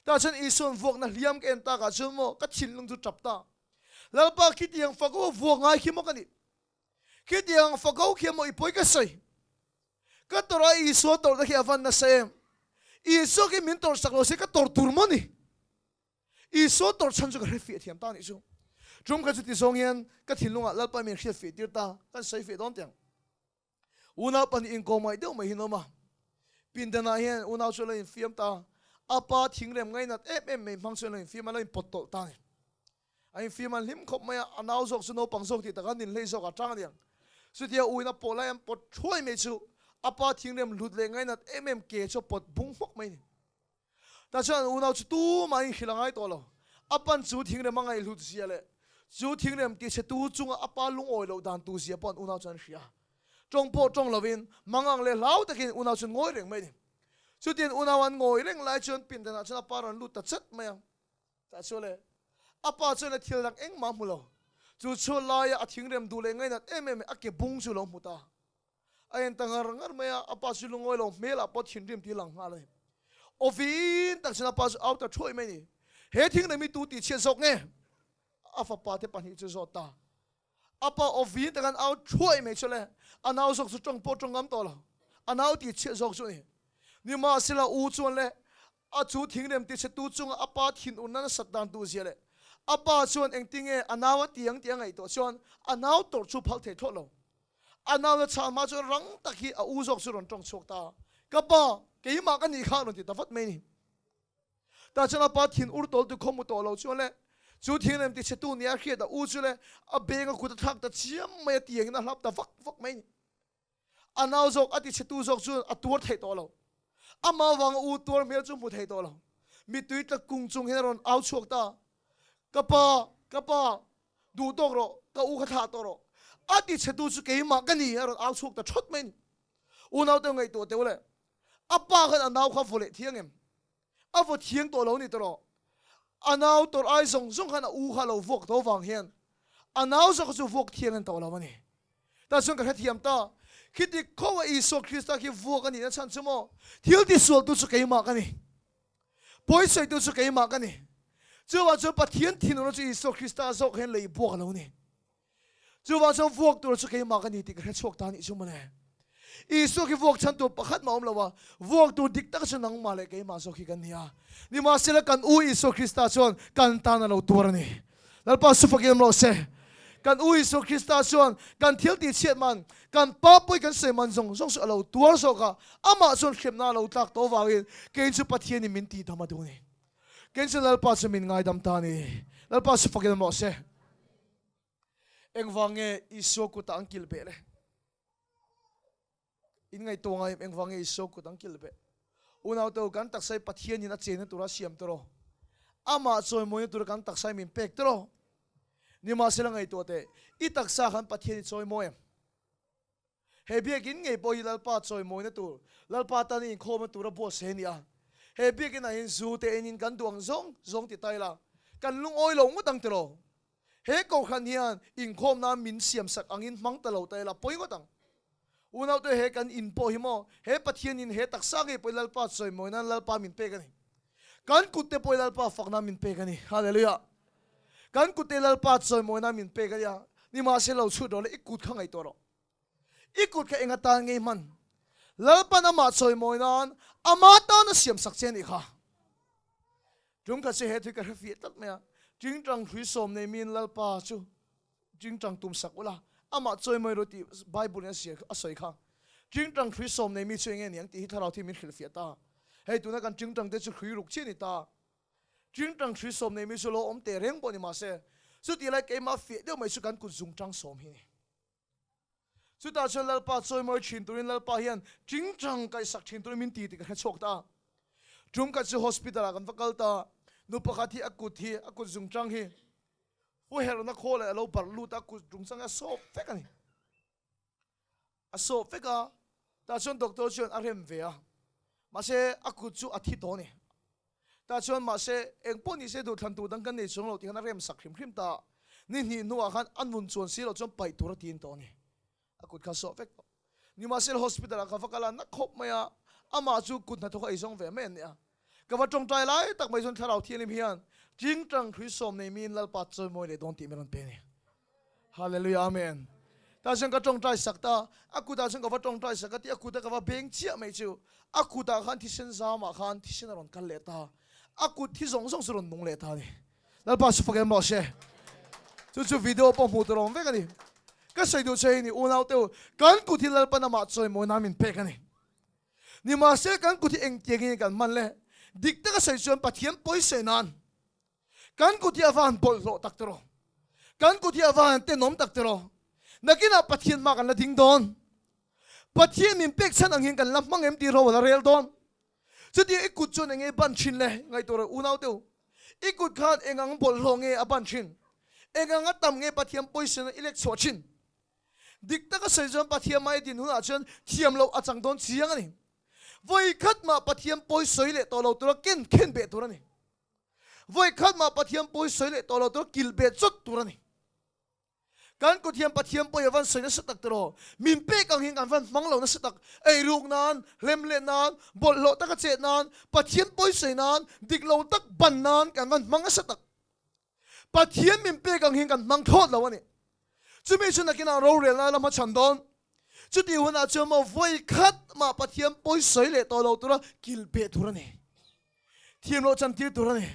A: Tah chuan Isua an vuakna hliam ka en takah chuan maw ka thinlung chu tap ta. Lalpa khi tiang fak ho vuak ngai khi maw ka nih? Khi tiang fak ho khi maw i pawi ka sawi? Ka tawrh a Isua tawrhna khi a van nasa em? Isua khi min tawrh sak lo se ka tawrh tur maw ni? Isua tawrh chhan chu ka hre fiah thiam ta nih chu. Tum kha chuti zawng hian ka thinlungah Lalpa min hriat fiah tir ta, kan sawi fiah dawn tiang. Unau pahnih inkawm ngaih deuh mai hi an awm a. Pindanah hian unau chu a lo infiam ta, a pa thingrem ngainat em em mai hmang chu a lo infiam a, a lo inpawt tawlh ta a ni. A infim an hlim khawp mai a, a nau zawk chu naupang zawk tih takah nin hlei zawk a tang aniang. Chutia uin a pawh lai an pawt thuai mai chu a pa thingrem hlut leh ngainat em em ke chu a pawt bung hmawk mai a ni. Tah chuan an unau chu tumah an inhrilh a ngai tawh lo. A pan chu thingrem a ngaihhlut zia leh chu thingrem tichhetu chunga a pa lungawi loh dan tu zia pawh an unau chuan an hria. Tawng pawh tawng lovin mangang leh hlau takin unau chu an ngawi reng mai a ni. Chutiang unau an ngawi reng lai chuan pindanah chuan a pa rawn lut ta chat mai a. Tah chu le, a pa chuan a thil dang engmah a hmu lo. Chu chhuat laia a thingrem duh leh ngainat em em a ke bung chu lo hmu ta. A en ta ngar ngar mai a, a pa chu lungawi lo hmelah pawh thinrim tih a lang nghal a ni. Awin tak chuan a pa chu au ta thuai mai a ni. He thingrem hi tu tih chhiat zawk nge? A fapa te pahnih chu zawt ta. A pa awin tak an au thuai mai chu le, a nau zawk chu tawng pawh tawng ngam tawh lo. A nau tih chhiat zawk chu a ni. Nimahsela u chuan le, A chu thingrem tichhetu chunga a pa thinurna nasat dan duh zia leh a pa chuan engtinge a nau a ti ang tih a ngaihtuah chuan a nau tawrh chu phal thei thlawt lo. A nauna chhan hma chuan rang tak hi a u zawk chu rawn tawng chhuak ta. Ka pa, keimah ka nih kha a rawn ti ta vat mai a ni. Tah chuan a pa thin ur tawl tu khaw hmu tawh lo chuan le chu thingrem tichhetu nia a hriat a u chu le a beng a kut a thlak ta chiam mai a tiangin a hlap ta vak vak mai a ni. A nau zawk a tichhetu zawk chu a tuar theih tawh lo. Amah avanga u tuar hmel chu hmu thei tawh lo. Mittui tla kung chung hian a rawn au chhuak ta. Ka pa, ka pa, duh tawk rawh, ka u kha thlah tawh rawh. A tichhetu chu keimah ka ni, a rawn au chhuak ta thawt mai a ni. Unaute ngaihtuah teh u le, a pa khan a nau kha vaw leh thiang em? A vaw thiang tawh lo ni tawh rawh. A nau tawrh ai zawng zawng khan a u kha a lo vuak tawh vang hian a nau zawk chu vuak thiang a ni tawh lo a ni. Tah chuan ka hrethiam ta. Khiti khaw a Isua Krista khi vuak a nihna chhan chu maw? Thil tisualtu chu keimah ka ni. Pawisawitu chu keimah ka ni. Chuvang chuan Pathian thinurna chu Isua Krista zawk hian lei buak a lo ni. Chuvang chuan vuak tur chu keimah ka ni tih ka hre chhuak ta nih chu mawle. Isua khi vuak chhan tur pakhat mah awm lo a, vuak tur dik tak chu nangmah leh keimah zawk hi kan ni a. Nimahsela kan U Isua Krista chuan kan tan a lo tuar a ni. Lalpa su fakin awm rawh se. Kan U Isua Krista chuan kan thil tih chhiat man, kan pa pawi kan sawi man zawng zawng chu a lo tuar zawk a, amah chuan hremna a lo tlak tawh avangin kei chu Pathianin min tihdam a duh a ni. Kei chu Lalpa chu min ngaidam ta a ni. Lalpa su fakin awm rawh se. Engvang nge Isua kutah an kilh beh le? In ngaihtuah ngai em engvang nge Isua kut an kilh beh? Unaute u, kan taksa hi Pathianin a chenna tura a siam tawh rawh. Amah chawimawina tura kan taksa hi min pek tawh rawh. Nimahsela ngaihtuah teh, i taksa khan Pathian i chawimawi em? He biakin ngei pawh hi Lalpa chawimawina tur, Lalpa tana inkhawmna tura buatsaih a ni a. He biakinah hian zu te enin kan duh ang zawng zawng ti ta ila, kan lungawi lo ngawt ang tiraw? He kohhran hian inkhawm nan min siamsak angin hmang ta lo ta ila pawi ngawt ang. Unaute he kan in pawh hi maw he Pathian in he taksa ngei pawh hi Lalpa chawimawi nan Lalpa min pek a ni. Kan kut te pawh hi Lalpa fak nan min pek a ni. Hallelujah. Kan kut te Lalpa chawimawi nan min pek a nia. Nimahse lo chhut rawh le i kut kha ngaihtuah rawh. I kut kha eng atan ngei hman? Lalpan amah chawimawi nan ama tan a siamsak che a nih kha. Tum kha chu he thui ka hre fiah tlat mai a, Tingtang hrui sawm nei miin Lalpa chu tingtang tum sak ula, amah chawimawi rawh tih Bible in a zir a sawi kha. Tingtang hrui sawm nei mi chu enge niang tih hi thlarau thi min hrilh fiah ta. Hei tuna kan tingtang te chu hrui ruk chiah a ni ta. Tingtang hrui sawm nei mi chu lo awm teh reng pawh ni mahse, chutih lai keimah fiah deuh mai chu kan kut zungtang sawm hi a ni. Chutah chuan Lalpa chawimawi thin turin Lalpa hian tingtang kaihsak thin turin min ti tih ka hre chhuak ta. Tum khat chu hospital ah kan va kal ta, nu pakhat hi a kut hi, a kut zungtang hi fu herhna khawl ah a lo barh lut a, a kut zungtang hi a sawp vek a ni. A sawp vek a, tah chuan doctor chuan a rem ve a, mahse a kut chu a thi tawh a ni. Tah chuan mahse eng pawh ni se duhthlan tur dang kan nei chuang lo tih khan a rem sak hrim hrim ta. Ni hnih hnuah khan a nun chuan si loh chuan paih tur a tin tawh a ni. A kut kha sawh vek tawh. Nimahsela hospital ah ka va kal a, na khawp mai a, amah chu kut hnathawk a eizawng ve mai an ni a. Ka va tawngtai lai tak mai chuan Thlarau Thianghlim hian Tingtang hrui sawm nei miin Lalpa chawimawi leh dawn tih min rawn pe a ni. Hallelujah Amen. Tah chuan ka tawngtai sak ta, a kutah chuan ka va tawngtai sak a ti, a kuta ka va beng chiah mai chu a kutah khan thisen zamah khan thisen a rawn kal leh ta, a kut thi zawng zawng chu rawn nung leh ta a ni. Lalpa chu fak em rawh se. Chu chu video pawh hmuh tur a awm vek a ni. Ka sawi duh che hi ni unau te u, kan kut hi Lalpa namah chawimawi nan min pek a ni. Nimahse kan kut hi engtiang in kan hman le? Dik taka sawi chuan Pathian pawisawi nan Kan kut hi a van bawlhhlawh tak tiraw? Kan kut hi a van tenawm tak tiraw? Nakinah Pathian hma kan la ding dawn. Pathian min pek chhan ang hian kan la hmang em tih ro a la rel dawn. Chutia i kut chuan eng nge ban thin le? Ngaihtuah rawh unau te u. I kut khan eng ang bawlhhlawh nge a ban thin? Eng ang a tam nge Pathian pawisa i lek chhuah thin? Dik taka sawi chuan Pathian hma i din hunah chuan thiam loh a chang dawn chiang a ni. Vawi khat mah Pathian pawi sawi leh tawh lo tura ken khen beh tur a ni. Vawi khat mah Pathian pawi sawi leh tawh lo tur kil beh chawt tur a ni. Kan kut hian Pathian pawi a van sawi nasa tak tiraw? Min pek ang hian kan van hmang lo nasa tak. Eiruk nan, hlem leh nan, bawlhhlawh taka chet nan, Pathian pawi sawi nan, dik lo tak ban nan kan van hmang nasa tak. Pathian min pek ang hian kan hmang thlawt lo a ni. Chumi chu nakinah rorelna lam a chhan dawn. Chutih hunah chuan maw vawi khat mah Pathian pawi sawi leh tawh lo tura kil beh tur a ni. Thiam loh chantir tur a ni.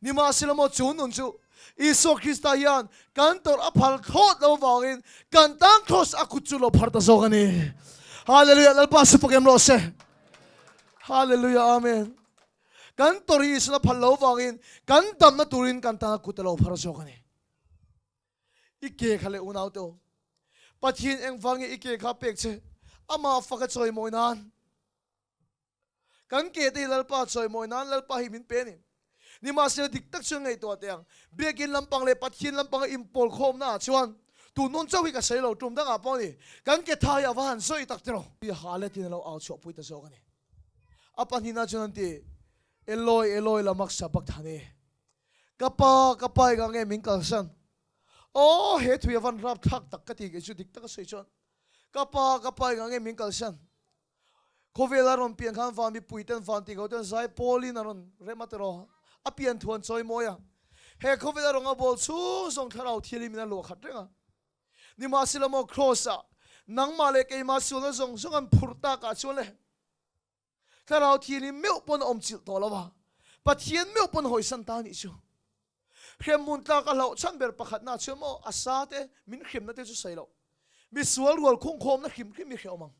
A: Nimahsela maw chu nun chu Isua Krista hian kan tawrh a phal thlawt lo avangin kan tan kraws a kut chu lo phar ta zawk a ni. Hallelujah Lalpa su fak em rawh se. Hallelujah Amen. Kan tawrh hi Isua a phal lo avangin kan damna turin kan tan a kut a lo phar zawk a ni. I ke kha leh unau te u. Pathian engvang nge i ke kha pek che? Amah fak a chawimawi nan. Kan ke te hi Lalpa chawimawi nan Lalpa hi min pe a ni. Nimahsela dik tak chuan ngaihtuah teh ang. Biakin lampang leh Pathian lampanga inpawl khawmna ah chuan tun nawn chauh hi ka sawi lo, tum dangah pawh a ni. Kan ke tha hi a va han sawi tak tiraw? I ha let in a lo au chhuahpui ta zawk a ni. A pahnihna chuan an ti, Eloi, Eloi lama sabachthani. Ka pa, ka pa engah nge min kalsan? Aw, he thui a van rap thlak tak ka ti kei chu dik taka sawi chuan. Ka pa, ka pa engah nge min kalsan? Khawvel a rawn pian khan van mipui ten van tih ko ten zai pawlin a rawn rem a tiraw? A pian thu an chawi mawi a. He khawvel a rawnga bawl chhung zawng thlarau thianghlim in a luah khat reng a. Nimahsela maw Kraws ah nangmah leh keimah sualna zawng zawng an phurh tak ah chuan le Thlarau thianghlim meuh pawn a awm chilh tawh lo a, Pathian meuh pawn hawisan ta anih chu. Hremhmun tlak a hlauh chhan ber pakhatna chuan maw a sa te min hrimna te chu sawi loh. Mi sual rual khungkhawmna hrim hrim hi hrehawm ang.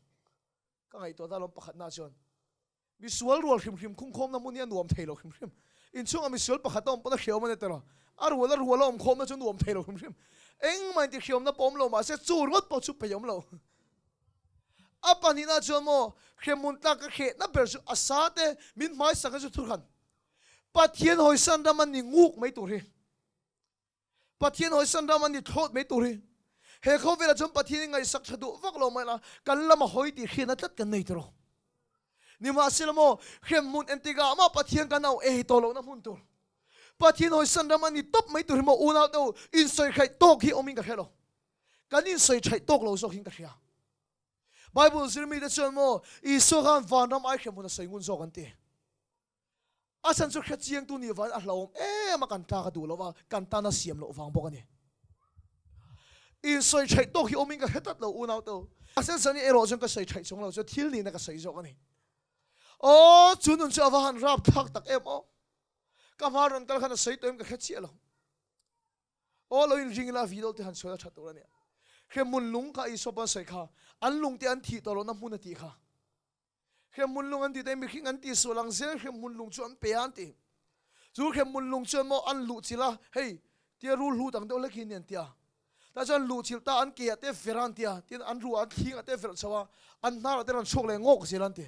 A: Ka ngaihtuah ta lawm pakhatna chuan mi sual rual hrim hrim khungkhawmna hmun hi a nuam thei lo hrim hrim. Inchhungah mi sual pakhat a awm pawn a hrehawm a ni tawh. A rual a rual a awm khawmna chu nuam thei lo hrim hrim. Engmah intihhreawmna pawh awm lo mahse chu ringawt pawh chu peih awm lo. A pahnihna chuan maw hremhmun tlak ka hrehna ber chu a sa te min hmaisak hi chu thurhan. Pathian hawisan ram an ni nguk mai tur hi. Pathian hawisan ram an ni thlawt mai tur hi. He khawvelah chuan Pathian i ngaihsak tha duh vak lo mai la, kan lama hawi tih hriatna tlat kan nei tawh. Nimahsela maw hremhmun entikah mah Pathian kan au ei tawh lohna hmun tur. Pathian hawisan ram a ni tawp mai tur hi maw unau te u, insawihrhaih tawk hi awmin ka hre lo. Kan insawihrhaih tawk lo zawk hin ka hria. Bible zirmite chuan maw Isua khan vanram ai hrem hun a sawi ngun zawk an ti. A chhan chu hrechiangtu nih vangin a hlauhawm em a, kan tlak a duh lo va, kan tan a siam loh vang bawk a ni. Insawi theih tawk hi awmin ka hre tlat lo unau te u. Mahse zan hi erawh chuan ka sawi theih chung lo chu thil nihna ka sawi zawk a ni. Aw, chu nun chu a va han rapthlak tak em aw. Ka hma rawn kal khan a sawi tawh em ka hre chiah lo. Aw lo in ring ila video te han sawi a tha tur a nia. Hremhmun lung kha Isua pawn sawi kha, an lung te an thih tawh lohna hmun a tih kha. Hremhmun lung an tih te mihring an tih sual ang zel hremhmun lung chu an pe a an ti. Chu hremhmun lung chuan maw an luh chilh a, hei tia rul hlut ang deuh hlek hi ni an ti a. Tah chuan luh chilh ta an ke ah te ver a an ti a, tin an ruh ah an thling ah te verh chho a, an hnar ah te rawn chhuak leh ngawk zel an ti.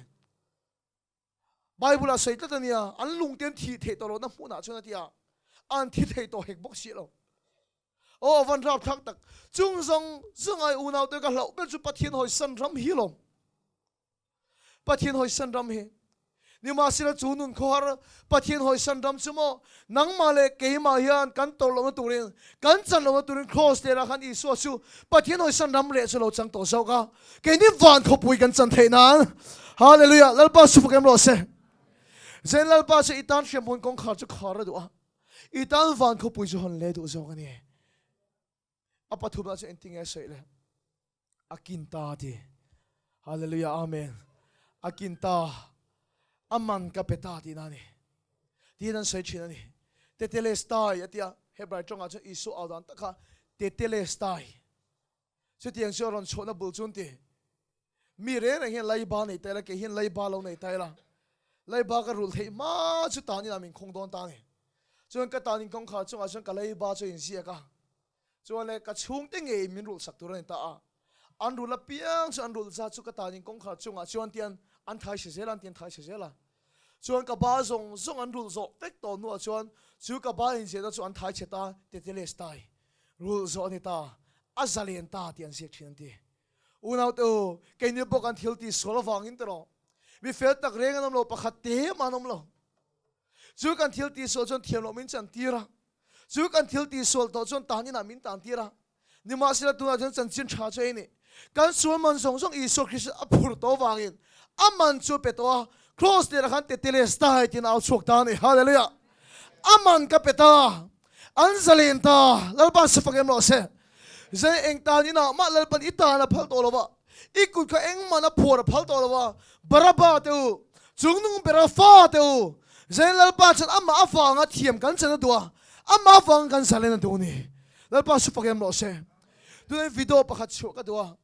A: Bible ah sawi tlat a nia, an lung te an thih theih tawh lohna hmunah chuan a ti a, an thi thei tawh hek bawk si lo. Aw van rapthlak tak, chung zawng zawng ai unau te ka hlauh ber chu Pathian hawisan ram hi lawm. Pathian hawisan ram hi. Nimahsela chu nun khawhar Pathian hawisan ram chu maw nangmah leh keimah hian kan tawrh lohna turin, kan chan lohna turin Kraws lehah khan Isua chu Pathian hawisan ram reh chu lo chang tawh zawk a. Keini van khawpui kan chan theih nan. Hallelujah! Lalpa su fak em rawh se. Zen Lalpa chu i tan hriamhmun kawngkhar chu khar a duh a. I tan van khawpui chu hawn leh duh zawk a ni. A pathumna chu engtin nge a sawi le? A kin ta a ti. Hallelujah, Amen. A kin ta, a man ka pe ta tihna a ni. Tiin an sawi thin a ni. Tetelestai a ti a, Hebrai tawngah chuan Isua au dan tak kha Tetelestai. Chutiang chu a rawn chhuahna bul chu an ti. Mi reng reng hian leiba nei ta ila, kei hian leiba lo nei ta ila, leiba ka rulh theih hma chu tan inah min khung dawn ta a ni. Chuan ka tan in kawngkhar chungah chuan ka leiba chu a inziak a, chuan le ka chhungte ngei min rulh sak tur a ni ta a. An rulh apiang chu an rulh zat chu ka tan in kawngkhar chungah chuan tian an thai chhe zel a, an ti an thai chhe zel a. Chuan ka ba zawng zawng an rulh zawh vek tawh hnuah chuan chu ka ba inziahna chu an thai chhe ta, Tetelestai, rulh zawh a ni ta, a zalen ta tih an ziak thin an ti. Unaute u, keini bawk an thil tih sual avangin tawh mi fel tak reng an awm lo, pakhat te mah an awm lo. Chu kan thil tih sual chuan thiam loh min chan tir a, chu kan thil tih sual tawh chuan tan inah min tan tir a. Nimahsela tunah chuan chanchin tha chu ei ni. Kan sual man zawng zawng Isua Krista a phur tawh avangin a man chu a pe tawh a, Kraws lerah khan Tetelestai tiin a au chhuak ta a ni. Hallelujah! A man ka pe ta, an zalen ta, Lalpa si fak em rawh se. Zai eng tan inah mah Lalpan i tan a phal tawh lo va, i kut kha engmahn a phuar a phal tawh lo va, Baraba te u, chungnung bera fa te u, zai Lalpa chuan amah avanga thiam kan chan a duh a, amah avanga kan zalen a duh a ni. Lalpa su fak em rawh se. Tuna video pakhat chhuah ka duh a,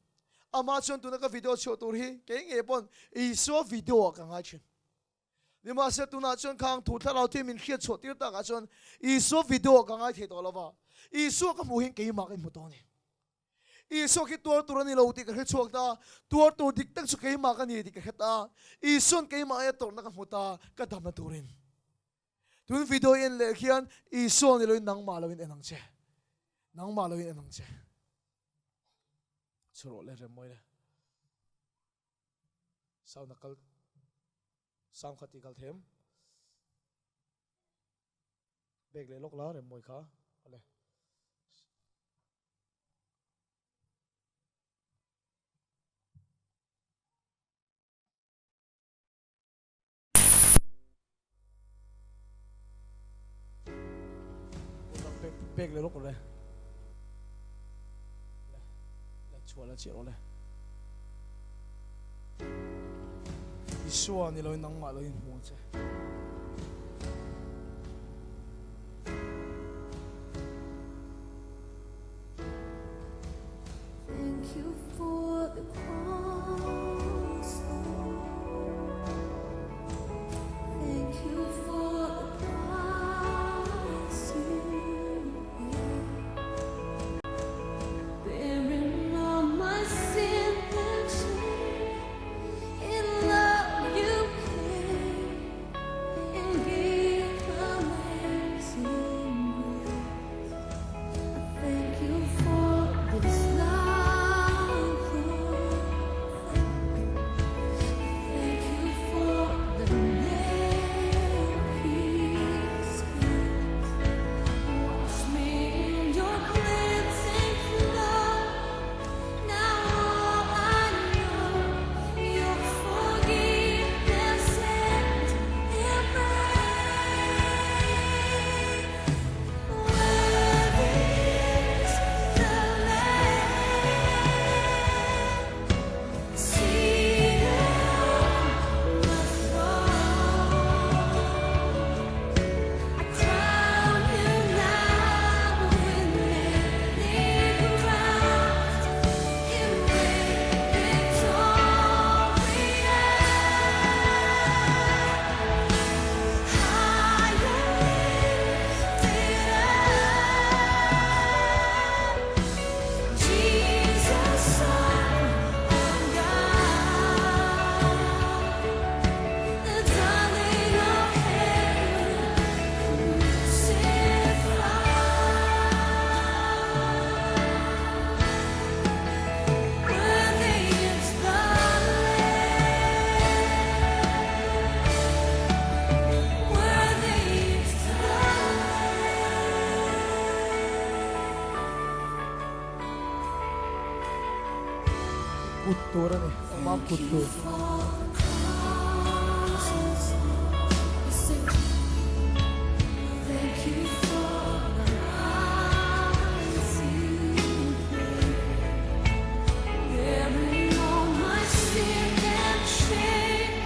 A: amah chuan tuna ka video chhuah tur hi kei ngei pawn Isua video ah ka ngai thin. Nimahse tunah chuan khang thu thlarau thil min hriat chhuah tir takah chuan Isua video ah ka ngai thei tawh lo va, Isua ka hmuh hian keimah ka inhmu tawh a ni. Isua khi tuar tur a ni lo tih ka hre chhuak ta, tuar tur dik tak chu keimah ka ni tih ka hre ta, Isua'n keimah aia tawrhna ka hmu ta, ka damna turin. Tun video i en leh khian Isua ni loin nangmah loin en ang che. Nangmah loin en ang che. Chhurawh le rem mawi le. Sound a kal sound kha ti kal them. Bek leh lawk la rem mawi kha. Ale. Pek leh lawk le. Le chhuah la chiah rawh le. Isua ni loin nangmah loin hmu ang che.
C: Thank you for the cross, Lord. Thank you for the price you paid, bearing all my sin and shame. In love you came and gave amazing grace. I thank you for this love, Lord.
A: Kut tur a ni, engmah
C: Thank
A: kut
C: you
A: tur.
C: for the cross. Thank you for the price you paid, bearing all my sin and shame.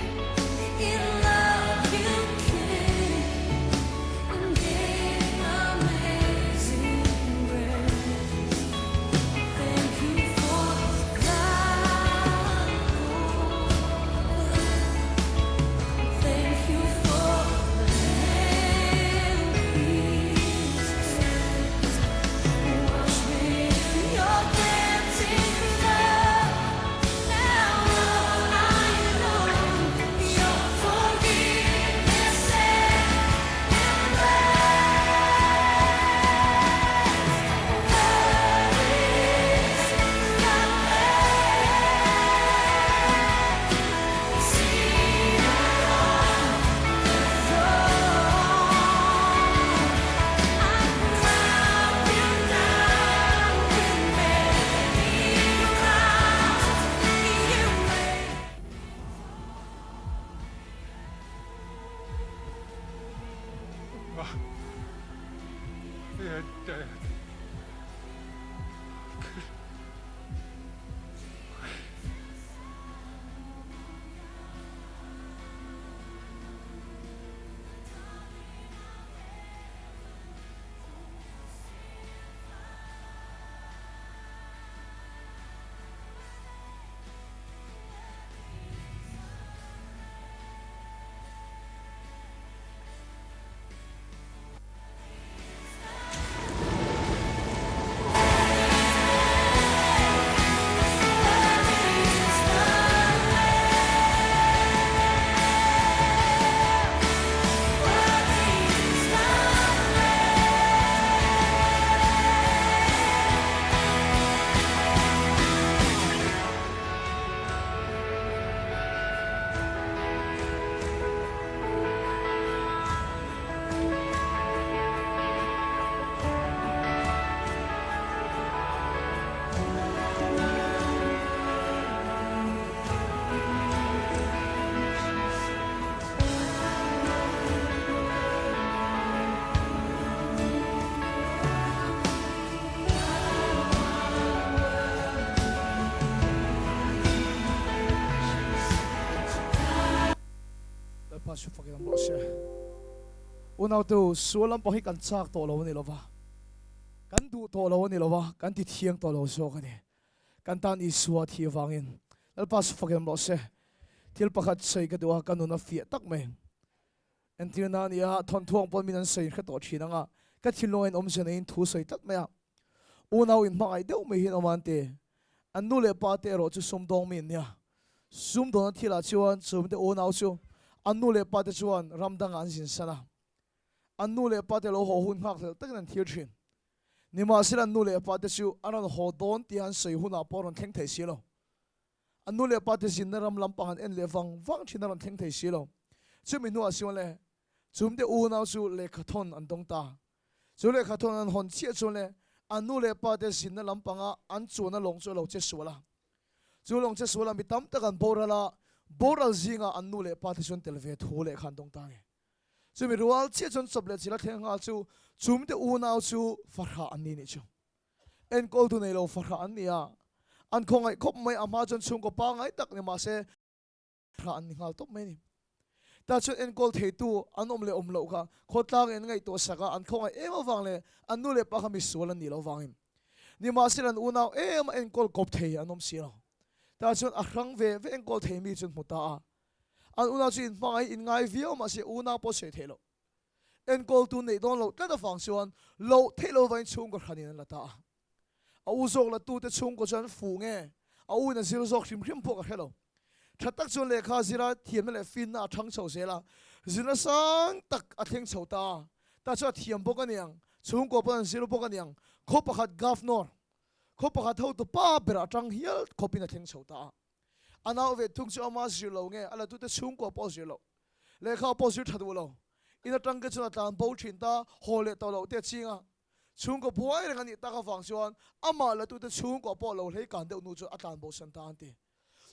C: In love you came and gave amazing grace. Thank you for love. Thank you for the nail-pierced hands. Wash me in your cleansing flood. Now all I know, your forgiveness and embrace. Worthy is the Lamb seated on the throne. I crown you now with many crowns. You made.
D: They're dead.
A: Lalpa chu fakin awm rawh se. Unaute u, sual lampang hi kan chak tawh lo a ni lo va, kan duh tawh lo a ni lo va, kan ti thiang tawh lo zawk a ni. Kan tan Isua thi avangin Lalpa chu fakin awm rawh se. Thil pakhat sawi ka duh a, ka nun a fiah tak mai. Entirna a ni a, thawnthuang pawn min an sawi hre tawh thin ang a, ka thinlung a inawmzia neiin thu sawi tlat mai a. Unau inhmangaih deuh mai hian awm a an ti. An nu leh pa te erawh chu sumdawng mi an nia. Sumdawna thilah chuan chhungte unau chu an nu leh pa te chuan ram dangah an zin san a. An nu leh pa te lo haw hun nghak hlelh takin an thlir thin. Nimahsela an nu leh pa te chu an rawn haw dawn tia an sawi hunah pawh a rawn thleng thei si lo. An nu leh pa te zinna ram lampang an en leh vang vang thin a rawn thleng thei si lo. Chumi hnuah chuan le chhungte unau chu lehkhathawn an dawng ta. Chu lehkhathawn an hawn chiah chuan le an nu leh pa te zinna lampanga an chuanna lawng chu a lo che sual a. Chu lawng che sual a mi tam tak an boral a, boral zingah an nu leh pa te chuan tel ve thu lehkha an dawng ta a ni. Chumi rual chiah chuan chawp leh chil a thleng nghal chu chhungte unau chu fahrah an ni nih chu. Enkawltu nei lo fahrah an ni a, an khawngaih khawp mai a hma chuan chhungkaw pangngai tak ni mahse fahrah an ni nghal tawp mai a ni. Tah chuan enkawl theitu an awm leh awm loh kha khawtlang in an ngaihtuah sak a, an khawngaih em avang leh an nu leh pa kha misual an nih loh avangin nimahsela an unau em a enkawl kawp thei an awm si lo. Tah chuan a hrang ve ve enkawl thei mi chu an hmu ta a, an unau chu inhmangaih inngai viau mahse unau pawh sawi theih loh. Enkawltu neih dawn loh tlat avang chuan loh theih lo vain chhungkaw hranin an la ta a. A u zawk la tute chhungkaw chuan fuh nge a u in a zir zawk hrim hrim pawh ka hre lo. Tha tak chuan lehkha zira thiamna leh finna a thang chho zel a, zirna sang tak a thleng chho ta a. Tah chuan a thiam bawk a niang, chhungkaw pawn an zir bawk a niang, khaw pakhat Governor, khaw pakhat hotu pa ber atang hial khawpin a thleng chho ta a. A nau ve thung chu ama zir lo nge, a la tute chhungkua pawh zir lo, lehkha pawh zir tha duh lo. In atang te chuan a tlan bo thin ta, haw leh tawh loh te a ching a. Chhungkaw buai reng a nih tak avang chuan amah la tute chhungkua pawh lo hlei kan deuh nu chu a tlan bo san ta an ti.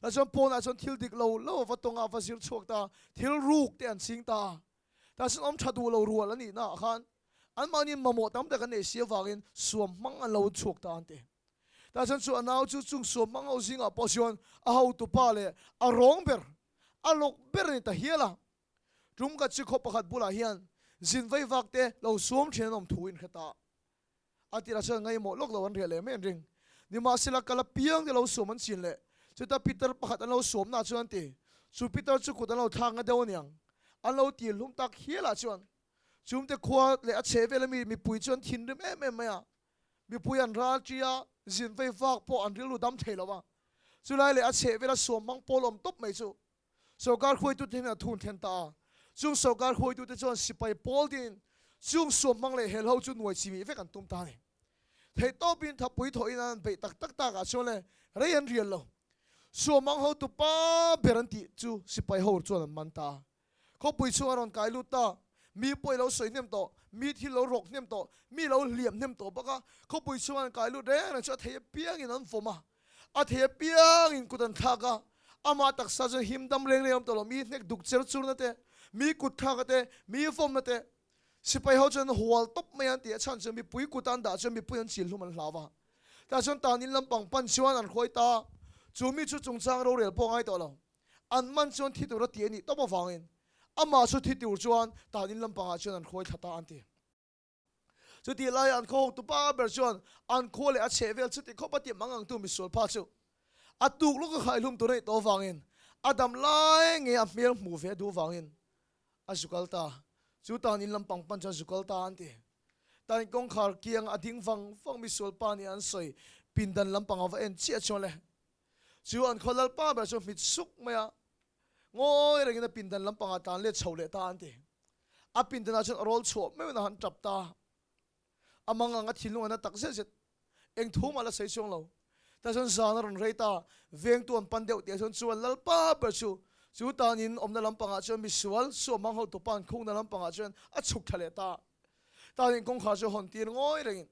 A: La chuan pawnah chuan thil dik lo lo a va tawng a, a va zir chhuak ta, thil ruk te an ching ta a. Tah chuan awm tha duh lo rual a nihna ah khan anmahni mamawh tam tak an nei si avangin suam hmang an lo chhuak ta an ti. Tah chuan chu a nau chu chung suam hmang ho zingah pawh chuan a hotupa leh a rawng ber, a lawk ber a ni ta hial a. Tum ka chu khaw pakhat bulah hian zin vaivak te lo suam thin an awm thu in hre ta. A tirah chuan ngaihmawh lawk lo an riah leh mai an ring. Nimahsela kal apiang te lo suam an chin leh chuta pitar pakhat an lo suamna chuan an ti. Chu pitar chu kut an lo thlak nga deuh aniang. An lo tir hlum tak hial ah chuan chumte khua leh a chheh vel ami mipui chu an thinrim em em mai a. Mipui an ral ṭi a, zin vaivak pawh an rilru dam thei lo a. Chulai leh a chheh vela suam hmang pawl awm tawp mai chu Sorkar hruaitute hian a thun then ta a, chung sorkar hruaitute chuan sipai pawl dinin chung suam hmang leh hel ho chu nuai chimih vek an tum ta a ni. Theihtawpin thapui thawhin an beih tak tak takah chuan le rei an rial lo. Suam hmang hotu pa ber an tih chu sipai ho chuan an man ta a. Khawpui chhung a rawn kai lut ta, mi pawh i lo sawi hnem tawh, mi thil lo rawk hnem tawh, mi lo hliam hnem tawh bawk a, khawpui chhung a rawn kai lut reng reng chu a thei apiangin an vawm a. A thei apiangin kut an thlak a, amah taksa chuan him dam reng reng a awm tawh lo, mi hnek duk cher churna te, mi kut thlaka te, mi vawmna te, sipai ho chuan an hual tawp mai a an ti a, chhan chu mipui kut a an dah chuan mipui an chil hlum an hlau a, tah chuan tan in lampang pan chuan an hruai ta, chu mi chu chungchang rorel pawh a ngai tawh lo, an man chuan thi tur a ti a nih tawp avangin amah chu thi tur chuan tan in lampangah chuan an hruai thla ta an ti. Chutih laia an khaw hotu pa ber chuan an khua leh a chheh vel chuti khawp a tih mang ang tu misual pha chu a tuk lawk a khaihlum tur a nih tawh avangin a dam lai nge a hmel hmuh ve a duh vangin a zu kal ta. Chu tan in lampang pan chuan zu kal ta an ti. Tan kawngkhar kiang a ding vang vang misual pa nih an sawi pindan lampang a va en chiah chuan le chu an khaw lalpa ber chu hmit suk mai a Ngawi rengin a pindan lampangah tlan let chho leh ta an ti. A pindanah chuan a rawl chhuah meuhin a han tap ta. A mang ang a thinlung a na tak zet zet. Eng thu mah la sawi chuang lo. Tah chuan zan a rawn rei ta. Vengtu an pan deuh tih ah chuan chuan Lalpa ber chu chu tanin awmna lampangah chuan misual suamhmang ho tupa an khungna lampangah chuan a chhuk thla leh ta. Tanin kawngkhar chu hawn tir ngawi rengin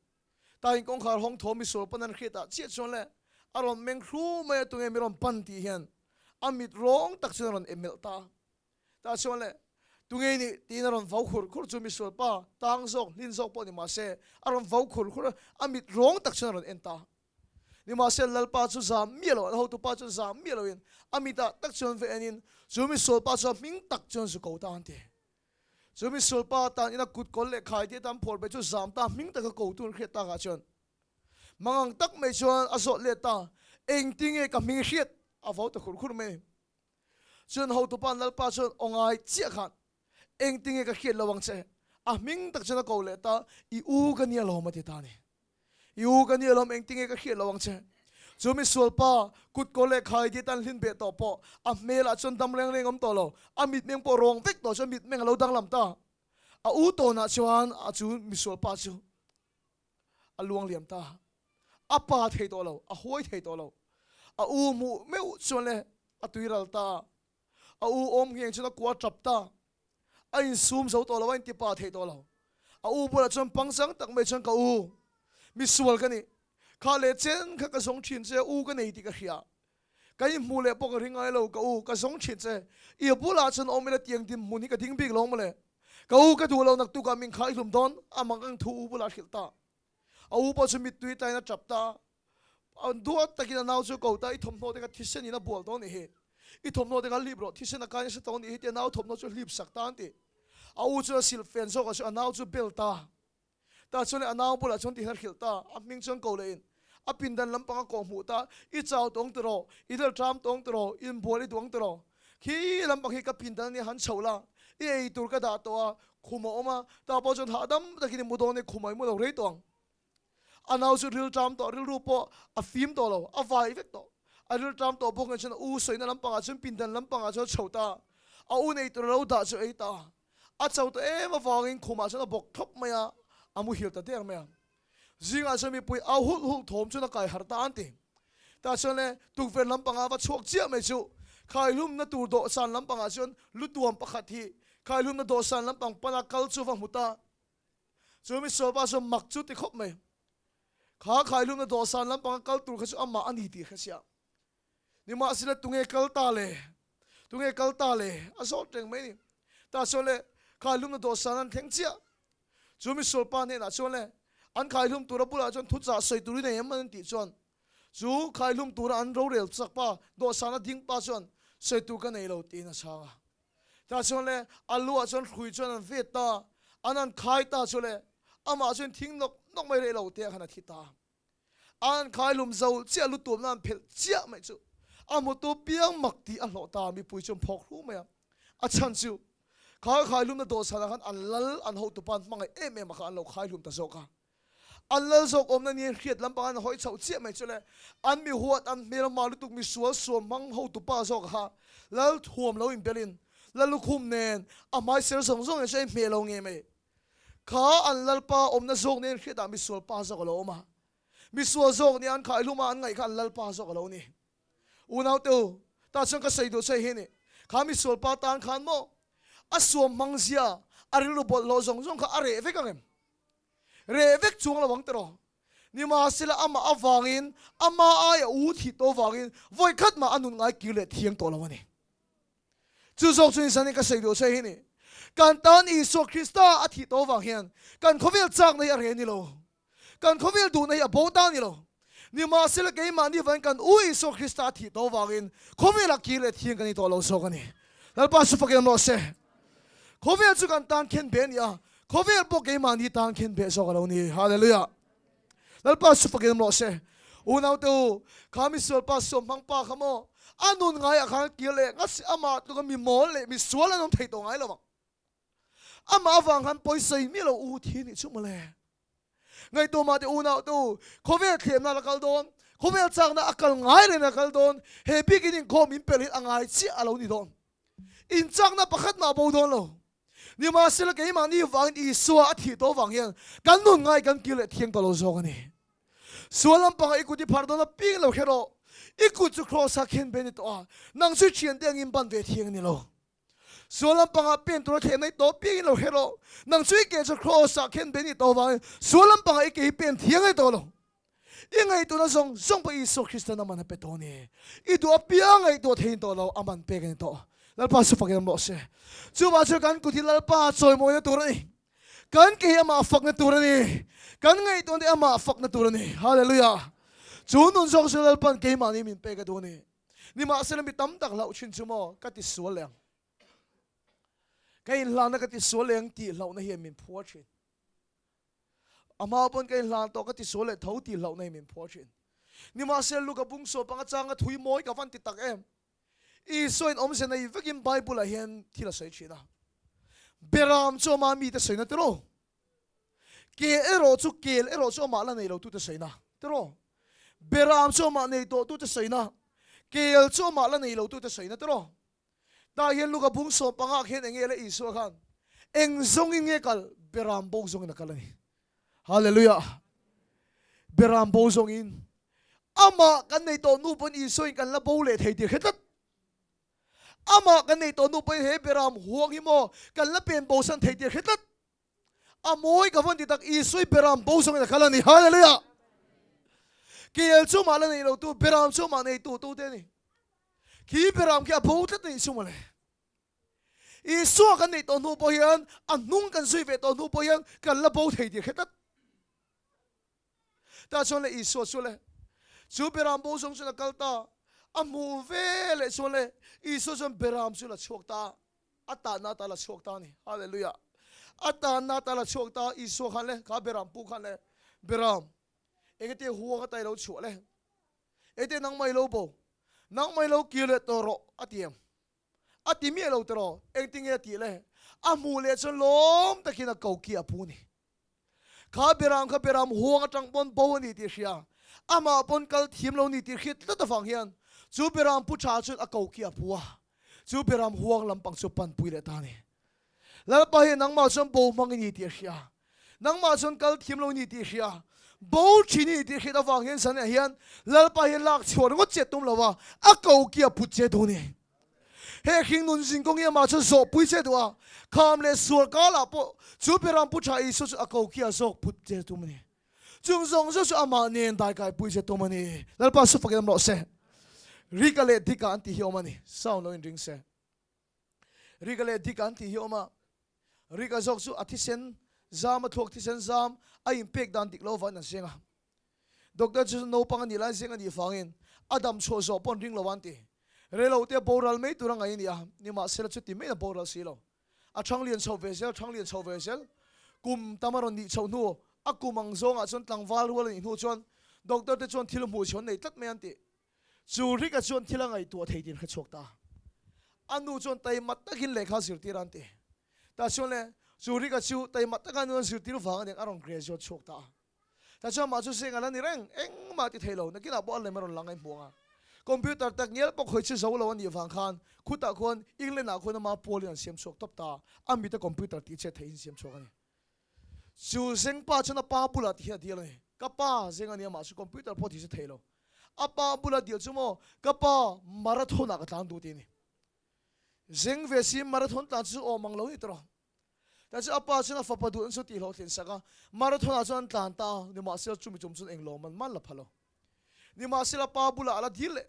A: Tain kawngkhar hawng thaw misual pawn an hriat ah chiah chuan le a rawn meng hru mai a tunge mi rawn pan tih hian a mit rawng tak chuan a rawn em melh ta a. Tah chuan le tunge i nih tiin a rawn vau khur khur chu misual pa tang zawk hlin zawk pawh ni mahse a rawn vau khur khur a, a mit rawng tak chuan a rawn en ta a. Nimahse Lalpa chu zam miah lo, an hotupa chuan zam miah loin a mit ah tak chuan va en in chu misual pa chuan hming tak chuan zu ko ta an ti. Chu misual pa tan ina kut kawl leh khai te tan phawr be chu zam ta hming taka ko tur hriat takah chuan mangang tak mai chuan a zawt let ta, Engtinge ka hming hriat? a vo ta khur khur mai. Chuan hotupa Lalpa chuan aw ngai chiah khan, Engtinge ka hriat lo ang che? A hming tak chuan a ko leh ta, I u ka nia lawm a ti ta a ni. I u ka nia lawm engtinge ka hriat lo ang che. Chu misual pa kut kaw leh khai ti tan hlin beh tawh pawh a hmelah chuan dam reng reng awm tawh lo. A mitmeng pawh rawng vek tawh chuan mitmeng a lo danglam ta. A u tawnah chuan a chu misual pa chu a luang liam ta. A pa thei tawh lo, a huai thei tawh lo. A u hmuh meuh chuan le a tuiral ta. A u awm ngheng chuan a kua tap ta. A insum zo tawh lo, a inti pa thei tawh lo. A u bulah chuan pangchang tak mai chuan ka u, mi sual ka ni. Kha leh chen kha ka zawng thin che, u ka nei tih ka hria. Ka inhmuh leh pawh ka ring ngai lo, ka u, ka zawng thin che. I bulah chuan awm ila tiang din hmun hi ka ding bik lo mawle. Ka u ka duh lo naktukah min kha i hlum dawn, a mang ang thu u bulah a hrilh ta. A u pawh chu mittui tlaiin a tap ta. An duat takin a nau chu ko ta, I thawmhnaw te kha thisen in a bual tawh a nih hi. I thawmhnaw te kha hlip rawh, thisen a kai nasa tawh a nih hi tia nau thawmhnaw chu hlip sak ta an ti. A u chuan a silh fen zawkah chuan a nau chu bel ta. Tah chuan a nau bulah chuan tihian a hrilh ta, a hming chuan ko leh in a pindan lampang a kawh hmuh ta, I chau tawng tiraw, i dal ṭam tawng tiraw, inbual i duang tiraw. Khi lampang hi ka pindan a nia han chho la, i ei tur ka dah tawh a, khum a awm a, tah pawh chuan hahdam takin i mu dawn e, khum a i mu lo rei tawh ang. A nau chu rilṭam tawh, rilru pawh a fim tawh lo, a vai vek tawh. A rilṭam tawh bawk nen chuan a u sawina lampangah chuan pindan lampangah chuan a chho ta. A u nei tur a lo dah chu a ei ta. A cho tawh em avangin khumah chuan a bawk thlawp mai a, a muhil ta der mai a. Zingah chuan mipui au hulh hulh thawm chuan a kai harh ta an ti. Tah chuan le tukverh lampangah va chhuak chiah mai chu khaihlumna tur dawhsan lampangah chuan lutuam pakhat hi khaihlumna dawhsan lampang pana kal chu va hmu ta. Chu mi sualpa chuan mak chu ti khawp mai. Kha khaihlumna dawhsan lampanga kal tur kha chu amah a ni tih hre sia. Nimahsela tunge kal ta le? Tunge kal ta le? A zawt reng mai ni. Tah chuan le khaihlumna dawhsan an thleng chiah. Chu misual pa hnenah chuan le an khaihlum tura bulah chuan thuchah sawi turin a em an tih chuan chu khaihlum tura an rorel chak pa dawhsana ding pa chuan sawi tur ka nei lo tiin a chhang a. Tah chuan le a luah chuan hrui chuan an vet ta, an han khai ta chu le amah chuan thing nawk nawk mai reh lo te ah khan a thi ta. An khailum zo chiah lutuamna an phelh chiah mai chu a hmutu piang mak tih a hlawh ta, mipui chu an phawk hru mai a. A chhan chu kha khailumna dawhsanah khan an lal an hotupa an hmangaih em em a kha an lo khaihlum ta zawk a. An lal zawk awmna ni hriat lampang an hawi chhoh chiah mai chu le an mi huat an hmel hma lutuk mi sual suam hmang hotupa zawk kha lal thuam lo inbelin lal lukhum nen a hmai ser zawng zawng in chu a inhmeh lo ngei mai. Kha an Lalpa awmna zawk nen hriatah misual pa zawk a lo awm a. Misual zawk nia an khaihlum a an ngaih kha an Lalpa zawk a lo ni. Unaute u, tah chuan ka sawi duh che hi ni. Kha misual pa tan khan maw a suam hmang zia, a rilru bawlhhlawh zawng zawng kha a reh vek ang em? Reh vek chuang lo ang tiraw? Nimahsela amah avangin, ama aia u thih tawh avangin vawikhat mah a nun ngai kir leh thiang tawh lo a ni. Chu zawk chu insan in ka sawi duh che hi ni. Kan tan Isua Krista a thih tawh vang hian kan khawvel chakna hi a reh ni lo. Kan khawvel duhna hi a bo ta ni lo. Nimahsela keimahni vangin kan U Isua Krista a thih tawh vangin khawvelah kir leh thiang kan ni tawh lo zawk a ni. Lalpa chu fakin rawh se. Khawvel chu kan tan khen beh a ni a, khawvel pawh keimahni tan khen beh zawk a lo ni. Hallelujah. Lalpa chu fakin rawh se. Unaute u, kha misual pa suam hmang pa kha maw a nun ngaiah khan kir leh ngat si amah tluka mi mawl leh mi sual an awm thei tawh ngai lo ang. Amah avang khan pawisawi miah lo u thi nih chu mawle. Ngaihtuah mah teh unaute u, khawvel thlemna la kal dawn, khawvel chakna a kal ngai reng a kal dawn, he bikin inkhawm in pelh hi a ngai chiah a lo ni dawn. Inchakna pakhat mah a bo dawn lo. Nimahsela keimahni vangin Isua a thih tawh vang hian kan nun ngai kan kir leh thiang ta lo zawk a ni. Sual lampangah i kut i phar dawn a ping lo kher aw. I kut chu Kraws-a khen ve ni tawh a, nang chu i thiante angin ban ve thiang a ni lo. Sual lampangah pen tura thleh mai tawh pingin lo kher aw. Nang chu i ke chu Kraws-a khen ve ni tawh vangin sual lampangah i ke hi pen thiang a ni tawh lo. I ngaihtuahna zawng zawng pawh Isua Kristan a man a pe tawh a ni. I duh apiang ngaihtuah thei tawh lo, a man pek a ni tawh. Lalpa chu fakin rawh se. Chuvah chuan kan kut hi Lalpa chawimawina tur a ni. Kan ke hi amah fakna tur a ni. Kan ngaihtuahna hi amah fakna tur a ni. Hallelujah! Chu nun zawk chu Lalpan keimahni min pek a duh a ni. Nimahsela mi tam tak hlauh thin chu maw ka ti sual leh ang. Ka inhlahna ka ti sual leh ang tih hlauhna hian min phuar thin. A hma pawn ka inhlan tawh ka ti sual leh tho tih hlauhna hi min phuar thin. Nimahsela Luka bung sual panga changa thui mawi ka van ti tak em? Isua in awmze nei vekin Bible ah hian thil a sawi thin a. Beram chu ama mite sawina tiraw? Ke erawh chu kel erawh chu amah la nei lo tute sawina tiraw? Beram chu amah nei tawh tute sawina, kel chu amah la nei lo tute sawina tiraw? Tah hian Luka bung 15 khian eng nge le Isua khan eng zawngin nge kal? Beram bo zawngin a kal a ni. Hallelujah! Beram bo zawngin amah kan nei tawh nu pawn Isua in kan la bo leh thei tih hre tlat. Amah kan nei tawh nu pawhin he beram huang hi maw kan la pen bosan thei tih hre tlat. A mawi ka vawn ti tak Isua i beram bo zawngin a kal a ni. Hallelujah! Kel chu mah la nei lo tu, beram chu mah nei tu tu te a ni. Khi beram khi a bo tlat a nih chu mawle. Isua kan neih tawh hnu pawh hian, a hnung kan zui ve tawh hnu pawh hian kan la bo thei tih hre tlat. Tah chuan le Isua chu le chu beram bo zawng chuan a kal ta, a hmuh ve leh chuan le Isua chuan beram chu la chhuak ta, a tahna ata la chhuak ta a ni. Hallelujah! A tahna ata la chhuak ta Isua khan le kha beram pu khan le beram engati huang ata i lo chhuah le? Ete nangmah i lo bo, nangmah i lo kir leh tawh rawh a ti em? A ti miah lo tawh rawh, engtinge a tih le? A hmuh leh chuan lawm takin a ko ki a pu ni. Kha beram kha beram huang atang pawn bo a ni tih hria, amah pawn kal thiam lo ni tih hriat tlat avang hian chu beram pu tha chuan a ko ki a pu a, chu beram huang lampang chu panpui leh ta a ni. Lalpa hi nangmah chuan bo hmang i ni tih a hria. Nangmah chuan kal thiam lo i ni tih a hria. Bo thin i ni tih hriat avang hian zanah hian Lalpa hi lak chhuah ringawt che tum lo a, a ko ki a put che duh a ni. He hring nun zing kawng hi amah chuan zawhpui che duh a, kham leh sual kalah pawh chu Beram Pu Tha Isua chu a ko ki a zawk put che tum a ni. Chung zawng zawng chu amah nen daikaipui che tum a ni. Lalpa su fakin awm rawh se. Rika leh Dika an tih hi awm a ni. Sound lo inring se. Rika leh Dika an tih hi awm a. Rika zawk chu a thisen zam, a thluak thisen zam a inpek dan dik lo avangin an zeng a. Doctor chu naupang a nih lai zeng a nih vangin a dam chhuah zawh pawh an ring lo a an ti. Reilote boral mai tur a ngaih a ni a, nimahsela chuti maiin a boral si lo. A thang lian chho ve zel, thang lian chho ve zel. Kum tam a rawn nih chhoh hnu, a kum ang zawngah chuan tlangval rual a nih hnu chuan doctor te chuan thil hmuh chhawn nei tlat mai an ti. Chu Rika chuan thil a ngaihtuah thei tiin hre chhuak ta. A nu chuan taima takin lehkha a zirtir a an ti. Tah chuan le, chu Rika chu taima taka nu an zirtir vang aniang a rawn graduate chhuak ta a. Tah chuan mah chu seng a la ni reng, engmah ti thei lo, nakinah pawh a lem a rawn lang a inhmuh ang a. Computer tak ngial pawh khawi chi zo lo a nih vang khan khutah khuan England ah khuan ama pualin an siam chhuak tawp ta, a mita computer tih chet theihin siam chhuak a ni. Chu zeng pa chuan a pa bulah ti hian a deal a ni, Ka pa zeng a nia mah chu computer pawh ti che thei lo. A pa bula deal chu maw, Ka pa marathon ah ka tlan duh ti a ni. Zeng ve si marathon tlan chu awm ang lo ni tawh. Tah chuan a pa chuan a fapa duh an chu tih hlawhtlin sak a, marathon ah chuan an tlan ta a, nimahsela chumi chum chuan eng lawm an man la pha lo. Nimahsela pa bulah a la dil leh,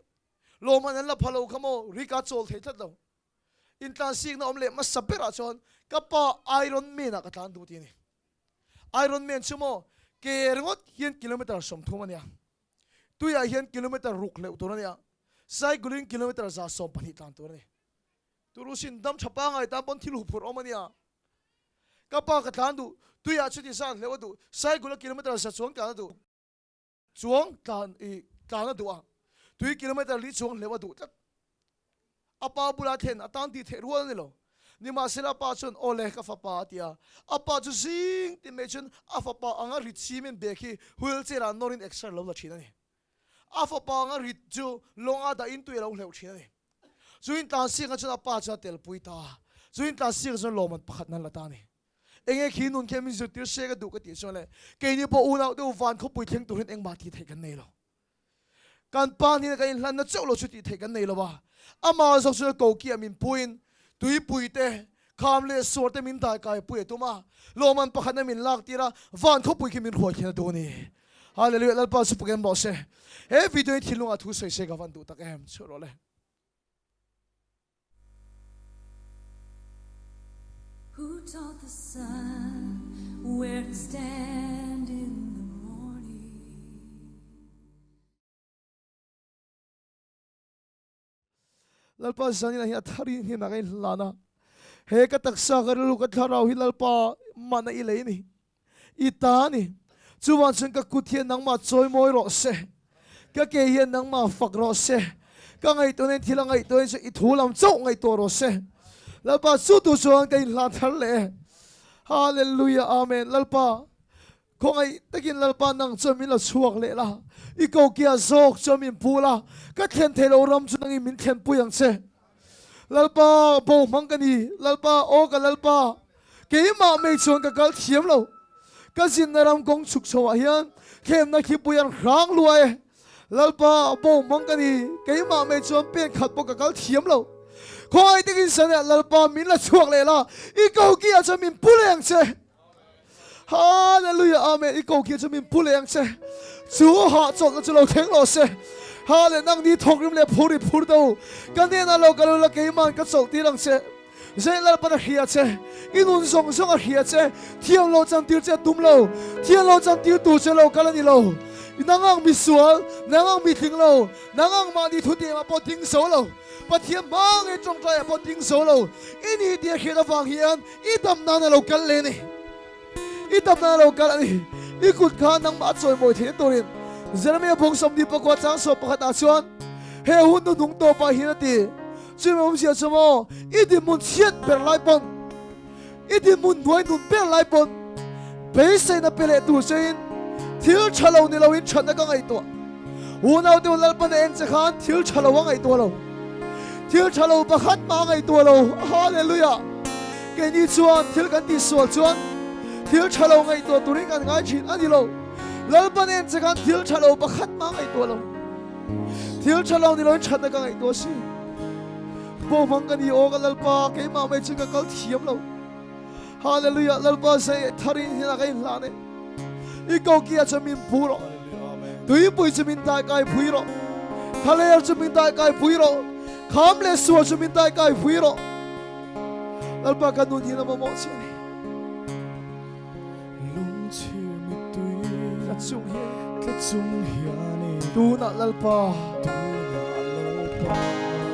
A: lawm an la pha lo kha maw, Rika chawl thei tlat lo. Intlan sikna awm leh hmasa berah chuan ka pa Iron Man ah ka tlan duh ti a ni. Iron Man chu maw ke ringawt hian kilometer 30 a nia, tuiah hian kilometer ruk hleuh tur a nia, cycle in kilometer 120 tlan tur a ni. Turusin dam tha pangai tan pawn thil huphurh awm a nia. Ka pa ka tlan duh, tuiah chuti zat hleuh a duh, cycle a kilometer za chuang tlan a duh, chuang tlan i tlan a duh a, tui kilometer li chuang hleuh a duh tlat. A pa bula thlen a tan tih theih rual a ni lo. Nimahsela a pa chuan, Aw le, ka fapa a ti a. A pa chu zing ti mai chuan a fapa anga rit cement bag hi wheelchair ah nawrin exer lo la thin a ni. A fapa anga rit chu lawnga dahin tui a lo hleuh thin a ni. Chu intlan siakna chuan a pa chuan a telpui ta a, chu intlan siakna chuan lawmman pakhat nan la ta a ni. Enge khi nun khian min zirtir se ka duh ka tih chuan le keini pawh unau deuh van khawpui thleng tur hian engmah tih theih kan nei lo. Kan pa hnena kan inhlanna chauh lo chu tih theih kan nei lo a, amah zawk chuan kokiah min puiin tuipui te, kham leh suar te min dai kai pui a tum a, lawmman pakhatna min lak tir a, van khawpui khi min hruai khian a duh a ni. Hallelujah Lalpa chu pakem rawh se. He video hi thinlungah thu sawi se ka van duh tak em. Chhuah rawh le.
C: Who taught the sun where to stand in the morning?
A: Lalpa zanin ah hian a thar in hnenah ka inhlan a, he ka taksa ka rilru ka thlarau hi Lalpa mana i lei ni, i ta a ni. Chuvang chuan ka kut hian nangmah chawi mawi rawh se, ka ke hian nangmah fak rawh se, ka ngaihtuahna in thil a ngaihtuah in chu i thu lam chauh ngaihtuah rawh se. Lalpa chu tu chuan ka inhlan thar leh e. Hallelujah Amen Lalpa Khawngaih takin Lalpa nang chuan min la chhuak leh la, i kokia zawk chuan min pu la, ka thlen theih loh ram chu nangin min thlenpui ang che. Lalpa, bo hmang ka ni, Lalpa, aw ka Lalpa, keimah mei chuan ka kal thiam lo. Ka zinna ram kawng chhuk chho ah hian thlemna khipui an hrang lua e. Lalpa, bo hmang ka ni, keimah mei chuan pen khat pawh ka kal thiam lo. Khawngaih takin Sania, Lalpa, min la chhuak leh la, i kokia chuan min pu leh ang che. Hallelujah Amen i ko khi chu min pu leh ang che chu ha chawlhna chu lo thleng lo se Hale nang ni thawk rim leh phur i phur do ka hnenah lo ka lo la keiman ka chawlh tir ang che Zai Lalpan a hria che i nun zawng zawng a hria che thiam lo chan tir che a tum lo thiam lo chan tir tur che lo kal a ni lo nang ang misual nang ang mitling lo nang ang mahni thutiam ah pawh ding zo lo Pathian hma ngei tawngtai ah pawh ding zo lo i ni tih a hriat avang hian I dam nan a lo kal leh a ni. I dam nan a lo kal a ni. I kut kha nangmah a chawimawi theihna turin Jeremia bawng 29 chang 11 ah chuan he hun hnuhnung tawpah hian a ti, Chumi awmzia chu maw, i dinhmun chhiat ber lai pawn, i dinhmun hnuai nun ber lai pawn, beiseina pe leh tur chein thil tha lo ni loin thatna ka ngaihtuah. Unau te Lalpan a en che khan thil tha lo a ngaihtuah lo. Thil tha lo pakhat mah a ngaihtuah lo. Hallelujah! Keini chuan thil kan tihsual chuan thil tha lo ngaihtuah turin kan ngai thin a ni lo. Lalpan a en che khan thil tha lo pakhat mah a ngaihtuah lo. Thil tha lo ni loin thatna ka ngaihtuah si. Bawhmang ka ni aw ka Lalpa, keimah mai chu ka kal thiam lo. Hallelujah! Lalpa zai tharin hian a ka inhlan e. I koki ah chuan min pu rawh. Tuipui chu min dai kai phui rawh. Thlaler chu min daikai pui rawh, kham leh sual chu min daikai pui rawh. Lalpa ka nun hi na mamawh che a ni.
D: Lungchhir mittui
A: tla chung hian
D: tla chung hianin
A: tunah Lalpa
D: tunah Lalpa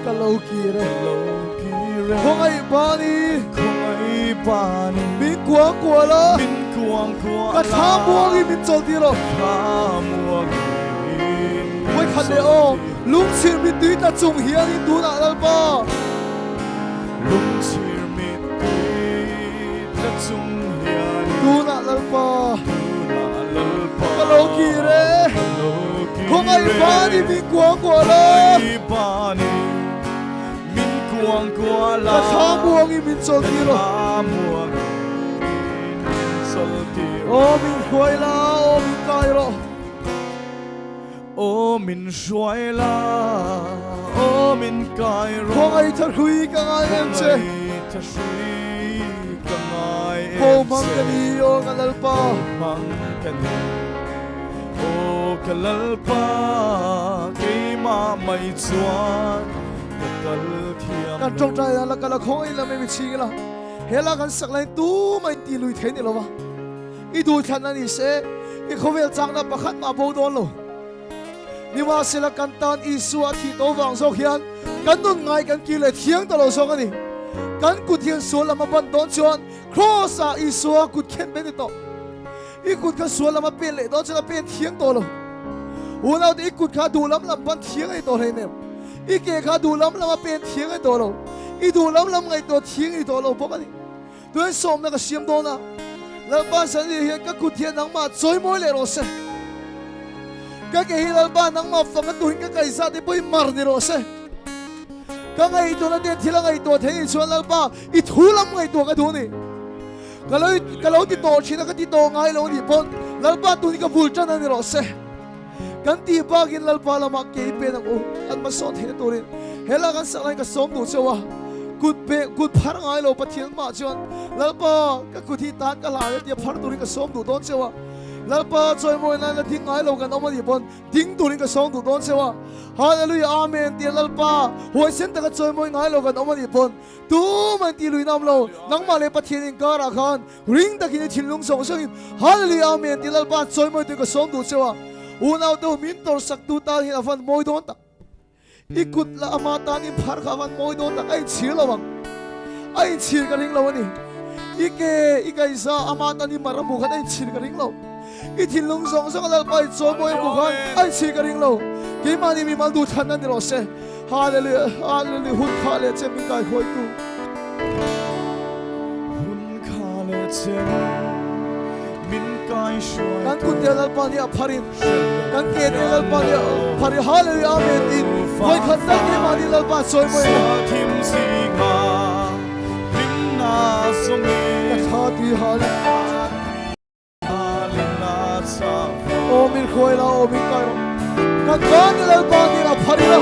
A: ka lo kir e
D: ka lo kir e
A: khawngaih bani
D: khawngaih bani
A: min kuang kual a
D: min kuang kual a
A: ka thla muangin min chawl tir aw
D: ka thla muangin min
A: Vawikhat leh aw lungchhir mittui tla chung hianin tunah Lalpa
D: lungchhir mittui tla chung hianin
A: Tunah Lalpa
D: Tunah Lalpa
A: ka lo kir e
D: ka lo kir e
A: Khawngaih bani min kuang kual a
D: Khawngaih bani min kuang kual a
A: Ka thla muangin min chawl tir aw
D: Ka thla muangin min chawl tir aw
A: Aw min hruai la aw min kai rawh.
D: Aw min hruai la aw min kai rawh.
A: Khawngaih tha hrui ka ngai em che.
D: Khawngaih tha hrui ka ngai em che.
A: Ho hmang ka ni aw ka Lalpa.
D: Ho hmang ka ni aw ka Lalpa. Keimah mai chuan ka kal thiam lo.
A: Kan tawngtai dan la kal a khawngaih lam em i chhing ila. He la kan sak laiin tumah in tih lui thei ni lo va. I duhthlan a ni se, i khawvel chakna pakhat mah bo dawn lo. Nimahsela kan tan Isua a thih tawh vang zawk hian kan nun ngai kan kir leh thiang ta lo zawk a ni. Kan kut hian sual lam a ban dawn chuan Kraws ah Isua kut khen ve ni tawh. I kut kha sual lam a pen leh dawn chuan a pen thiang tawh lo. Unaute i kut kha duh lam lam pan thiang a ni tawh hleinem. I ke kha duh lam lam a pen thiang a ni tawh lo. I duh lam lam ngaihtuah thiang a ni tawh lo bawk a ni. Tuan sawmna ka siam dawn a, Lalpa Sanli hian ka kut hian nangmah chawimawi leh rawh se. Ka ke hi Lalpa nangmah fang a tuhin ka kaihzah te pawhin mar ni rawh se. Ka ngaihtuahna te thil a ngaihtuah thei nih chuan Lalpa i thu lam ngaihtuah ka duh a ni. Ka lo ka lo ti tawh thin a, ka ti tawh ngai lo nih pawn Lalpa tun hi ka bul tan a ni rawh se. Kan tih bakin Lalpa lamah ke i pen ang u, an hmasawn theihna turin helai kan sak laiin ka sawm duh cheu a, kut pe kut phar ngai lo Pathian mah chuan Lalpa ka kut hi tan ka hlai a tia phar turin ka sawm duh dawn cheu a, Lalpa chawimawi nan la ding ngai lo kan awm a nih pawn ding turin ka sawm duh dawn cheu a, Hallelujah Amen tia Lalpa huaisen taka chawimawi ngai lo kan awm a nih pawn tumah in tih lui nam lo, nangmah leh Pathian inkarah khan Ring takin i thinlung zawng zawngin Hallelujah Amen ti Lalpa chawimawi tui ka sawm duh cheu a, unau te min tawrhsak tu tan hian a van mawi dawn tak. I kut la ama tan in phar kha a van mawi dawn tak, a inchhir lo ang. A inchhir ka ring lo a ni. I ke i kaihza ama tan i mar a hmuh khan a inchhir ka ring lo. I thinlung zawng zawng a Lalpa i chawimawi a hmuh khan a inchhir ka ring lo. Keimahni mimal duhthlanna ni rawh se. Hallelujah, hallelujah, hun kha leh chem min kai khawitu.
D: Hun kha leh chem min kai hruaitu.
A: Kan kut te Lalpa nih a pharin, kan ke te Lalpa nih a pharin, hallelujah, amen tiin vawikhat tal keimahni Lalpa chawi mawi le.
D: Thim zinga hlimna zawngin.
A: Ka tha ti hallelujah. Aw min hruai la, aw min kai rawh. Kan tan te Lalpa nih a phar ila.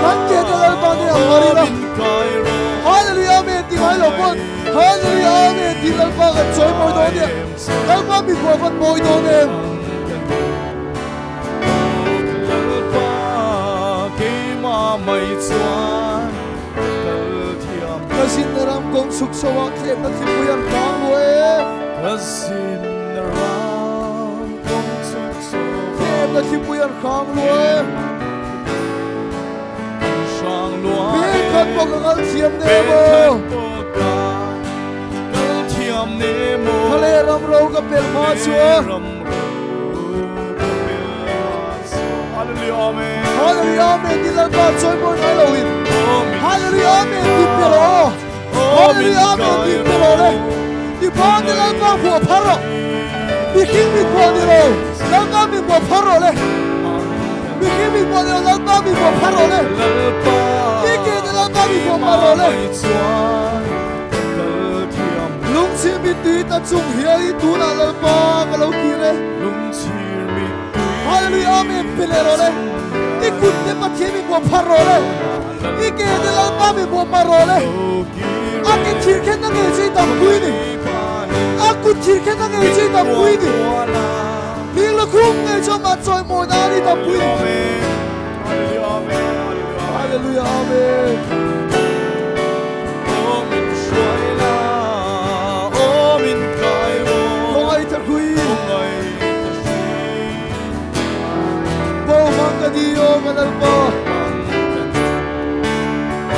A: Kan ke te Lalpa nih a phar ila. Hallelujah Amen ti ngai lo pawn Hallelujah Amen ti Lalpa kan chawi mawi dawn nia. Lalpa mi pawh van mawi dawn em.
D: Lalpa keimah mai chuan kal thiam.
A: Ka zinna ram kawng chhuk chho ah thlekna thlipui an tlang lu e.
D: Ka zinna ram kawng chhuk chho ah.
A: Thlekna thlipui an hrang lu e.
D: An hrang lu e.
A: Bel khat pawh ka kal thiam ne maw.
D: Bel khat pawh ka kal thiam ne maw.
A: Thale ram ro ka pel hma chu a.
D: Thale ram ro ka pel hma chu a. Hallelujah Amen.
A: Hallelujah Amen ti Lalpa chawi mawi ngai lo in. Hallelujah Amen ti pe rawh aw. Hallelujah Amen ti pe rawh le. Ti pa ni Lalpa hmuh a phar rawh. Mihring mi hmuh ni lo Lalpa mi hmuh a phar rawh le. Mihring mi hmuh ni lo Lalpa mi hmuh a phar rawh le. Ti ke ni Lalpa mi hmuh a phar rawh le. Lungchhir mittui ta chung hian i tunah Lalpa ka lo kir e. Hallelujah Amen pe leh rawh le. I kut te Pathian mi hmuh phar rawh le. I ke te Lalpa mi hmuh mar rawh le. A ke thir khen na ngei chu i dam pui ni. A kut thir khen na ngei chu i dam pui ni. Hming la khum ngei chu amah chawimawi nan i dam pui ni. Hallelujah Amen.
D: Aw min hruai la, aw min kai rawh.
A: Khawngaih ta hrui.
D: Khawngaih ta hrui.
A: Bo mang ka ni aw ka Lalpa.
D: Mang ka ni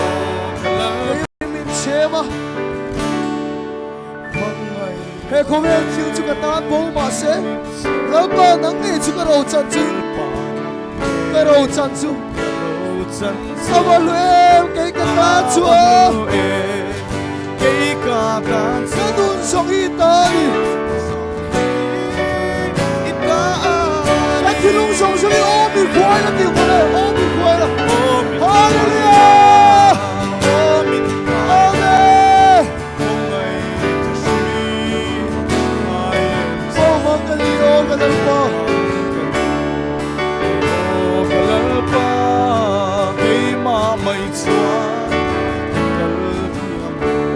D: aw ka Lalpa.
A: Kei min chhem a. He khawvel thil chu ka tan bo mahse Lalpa nang ngei chu ka ro chan chu ka ro chan chu a va hlu em kei ka tan chu a ka nun zawng hi i ta a ni ka thilung zawng zawng hi aw mi hruai la tih kawng e aw mi hruai la Hallelujah Amen. Aw Mangali aw ka Lalpa.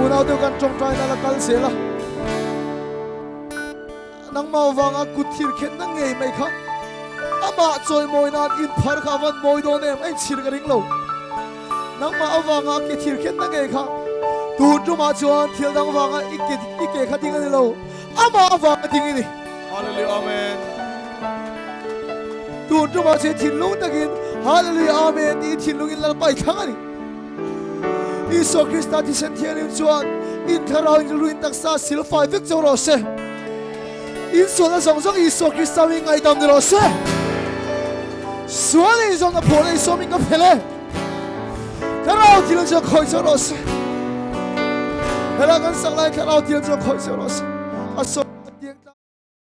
A: Unau deuh kan tawngtai na la kal zel a, nangmah vanga kut thir khenna ngei mai kha amah chawimawi nan inphar kha a van mawi dawn em a inchhir ka ring lo. Nangmah avanga ke thir khenna ngei kha tun tumah chuan thil dang vanga i ke i ke kha ding a ni lo, amah avanga ding i ni.
D: Hallelujah Amen.
A: Tun tumah chuan thinlung takin Hallelujah Amen tiin thinlungin Lalpa i thlang a ni. Isua Krista thisen thianghlim chuan in thlarau in rilru in taksa sil fai vek chauh rawh se. In sualna zawng zawng Isua Krista mi ngaihdam ni rawh se. Sual in zawmna phuah leh Isua min ka phel e. Thlarau thil chu khawih chauh rawh se. Helai kan sak lai thlarau thil chu khawih chauh rawh se. A sawi.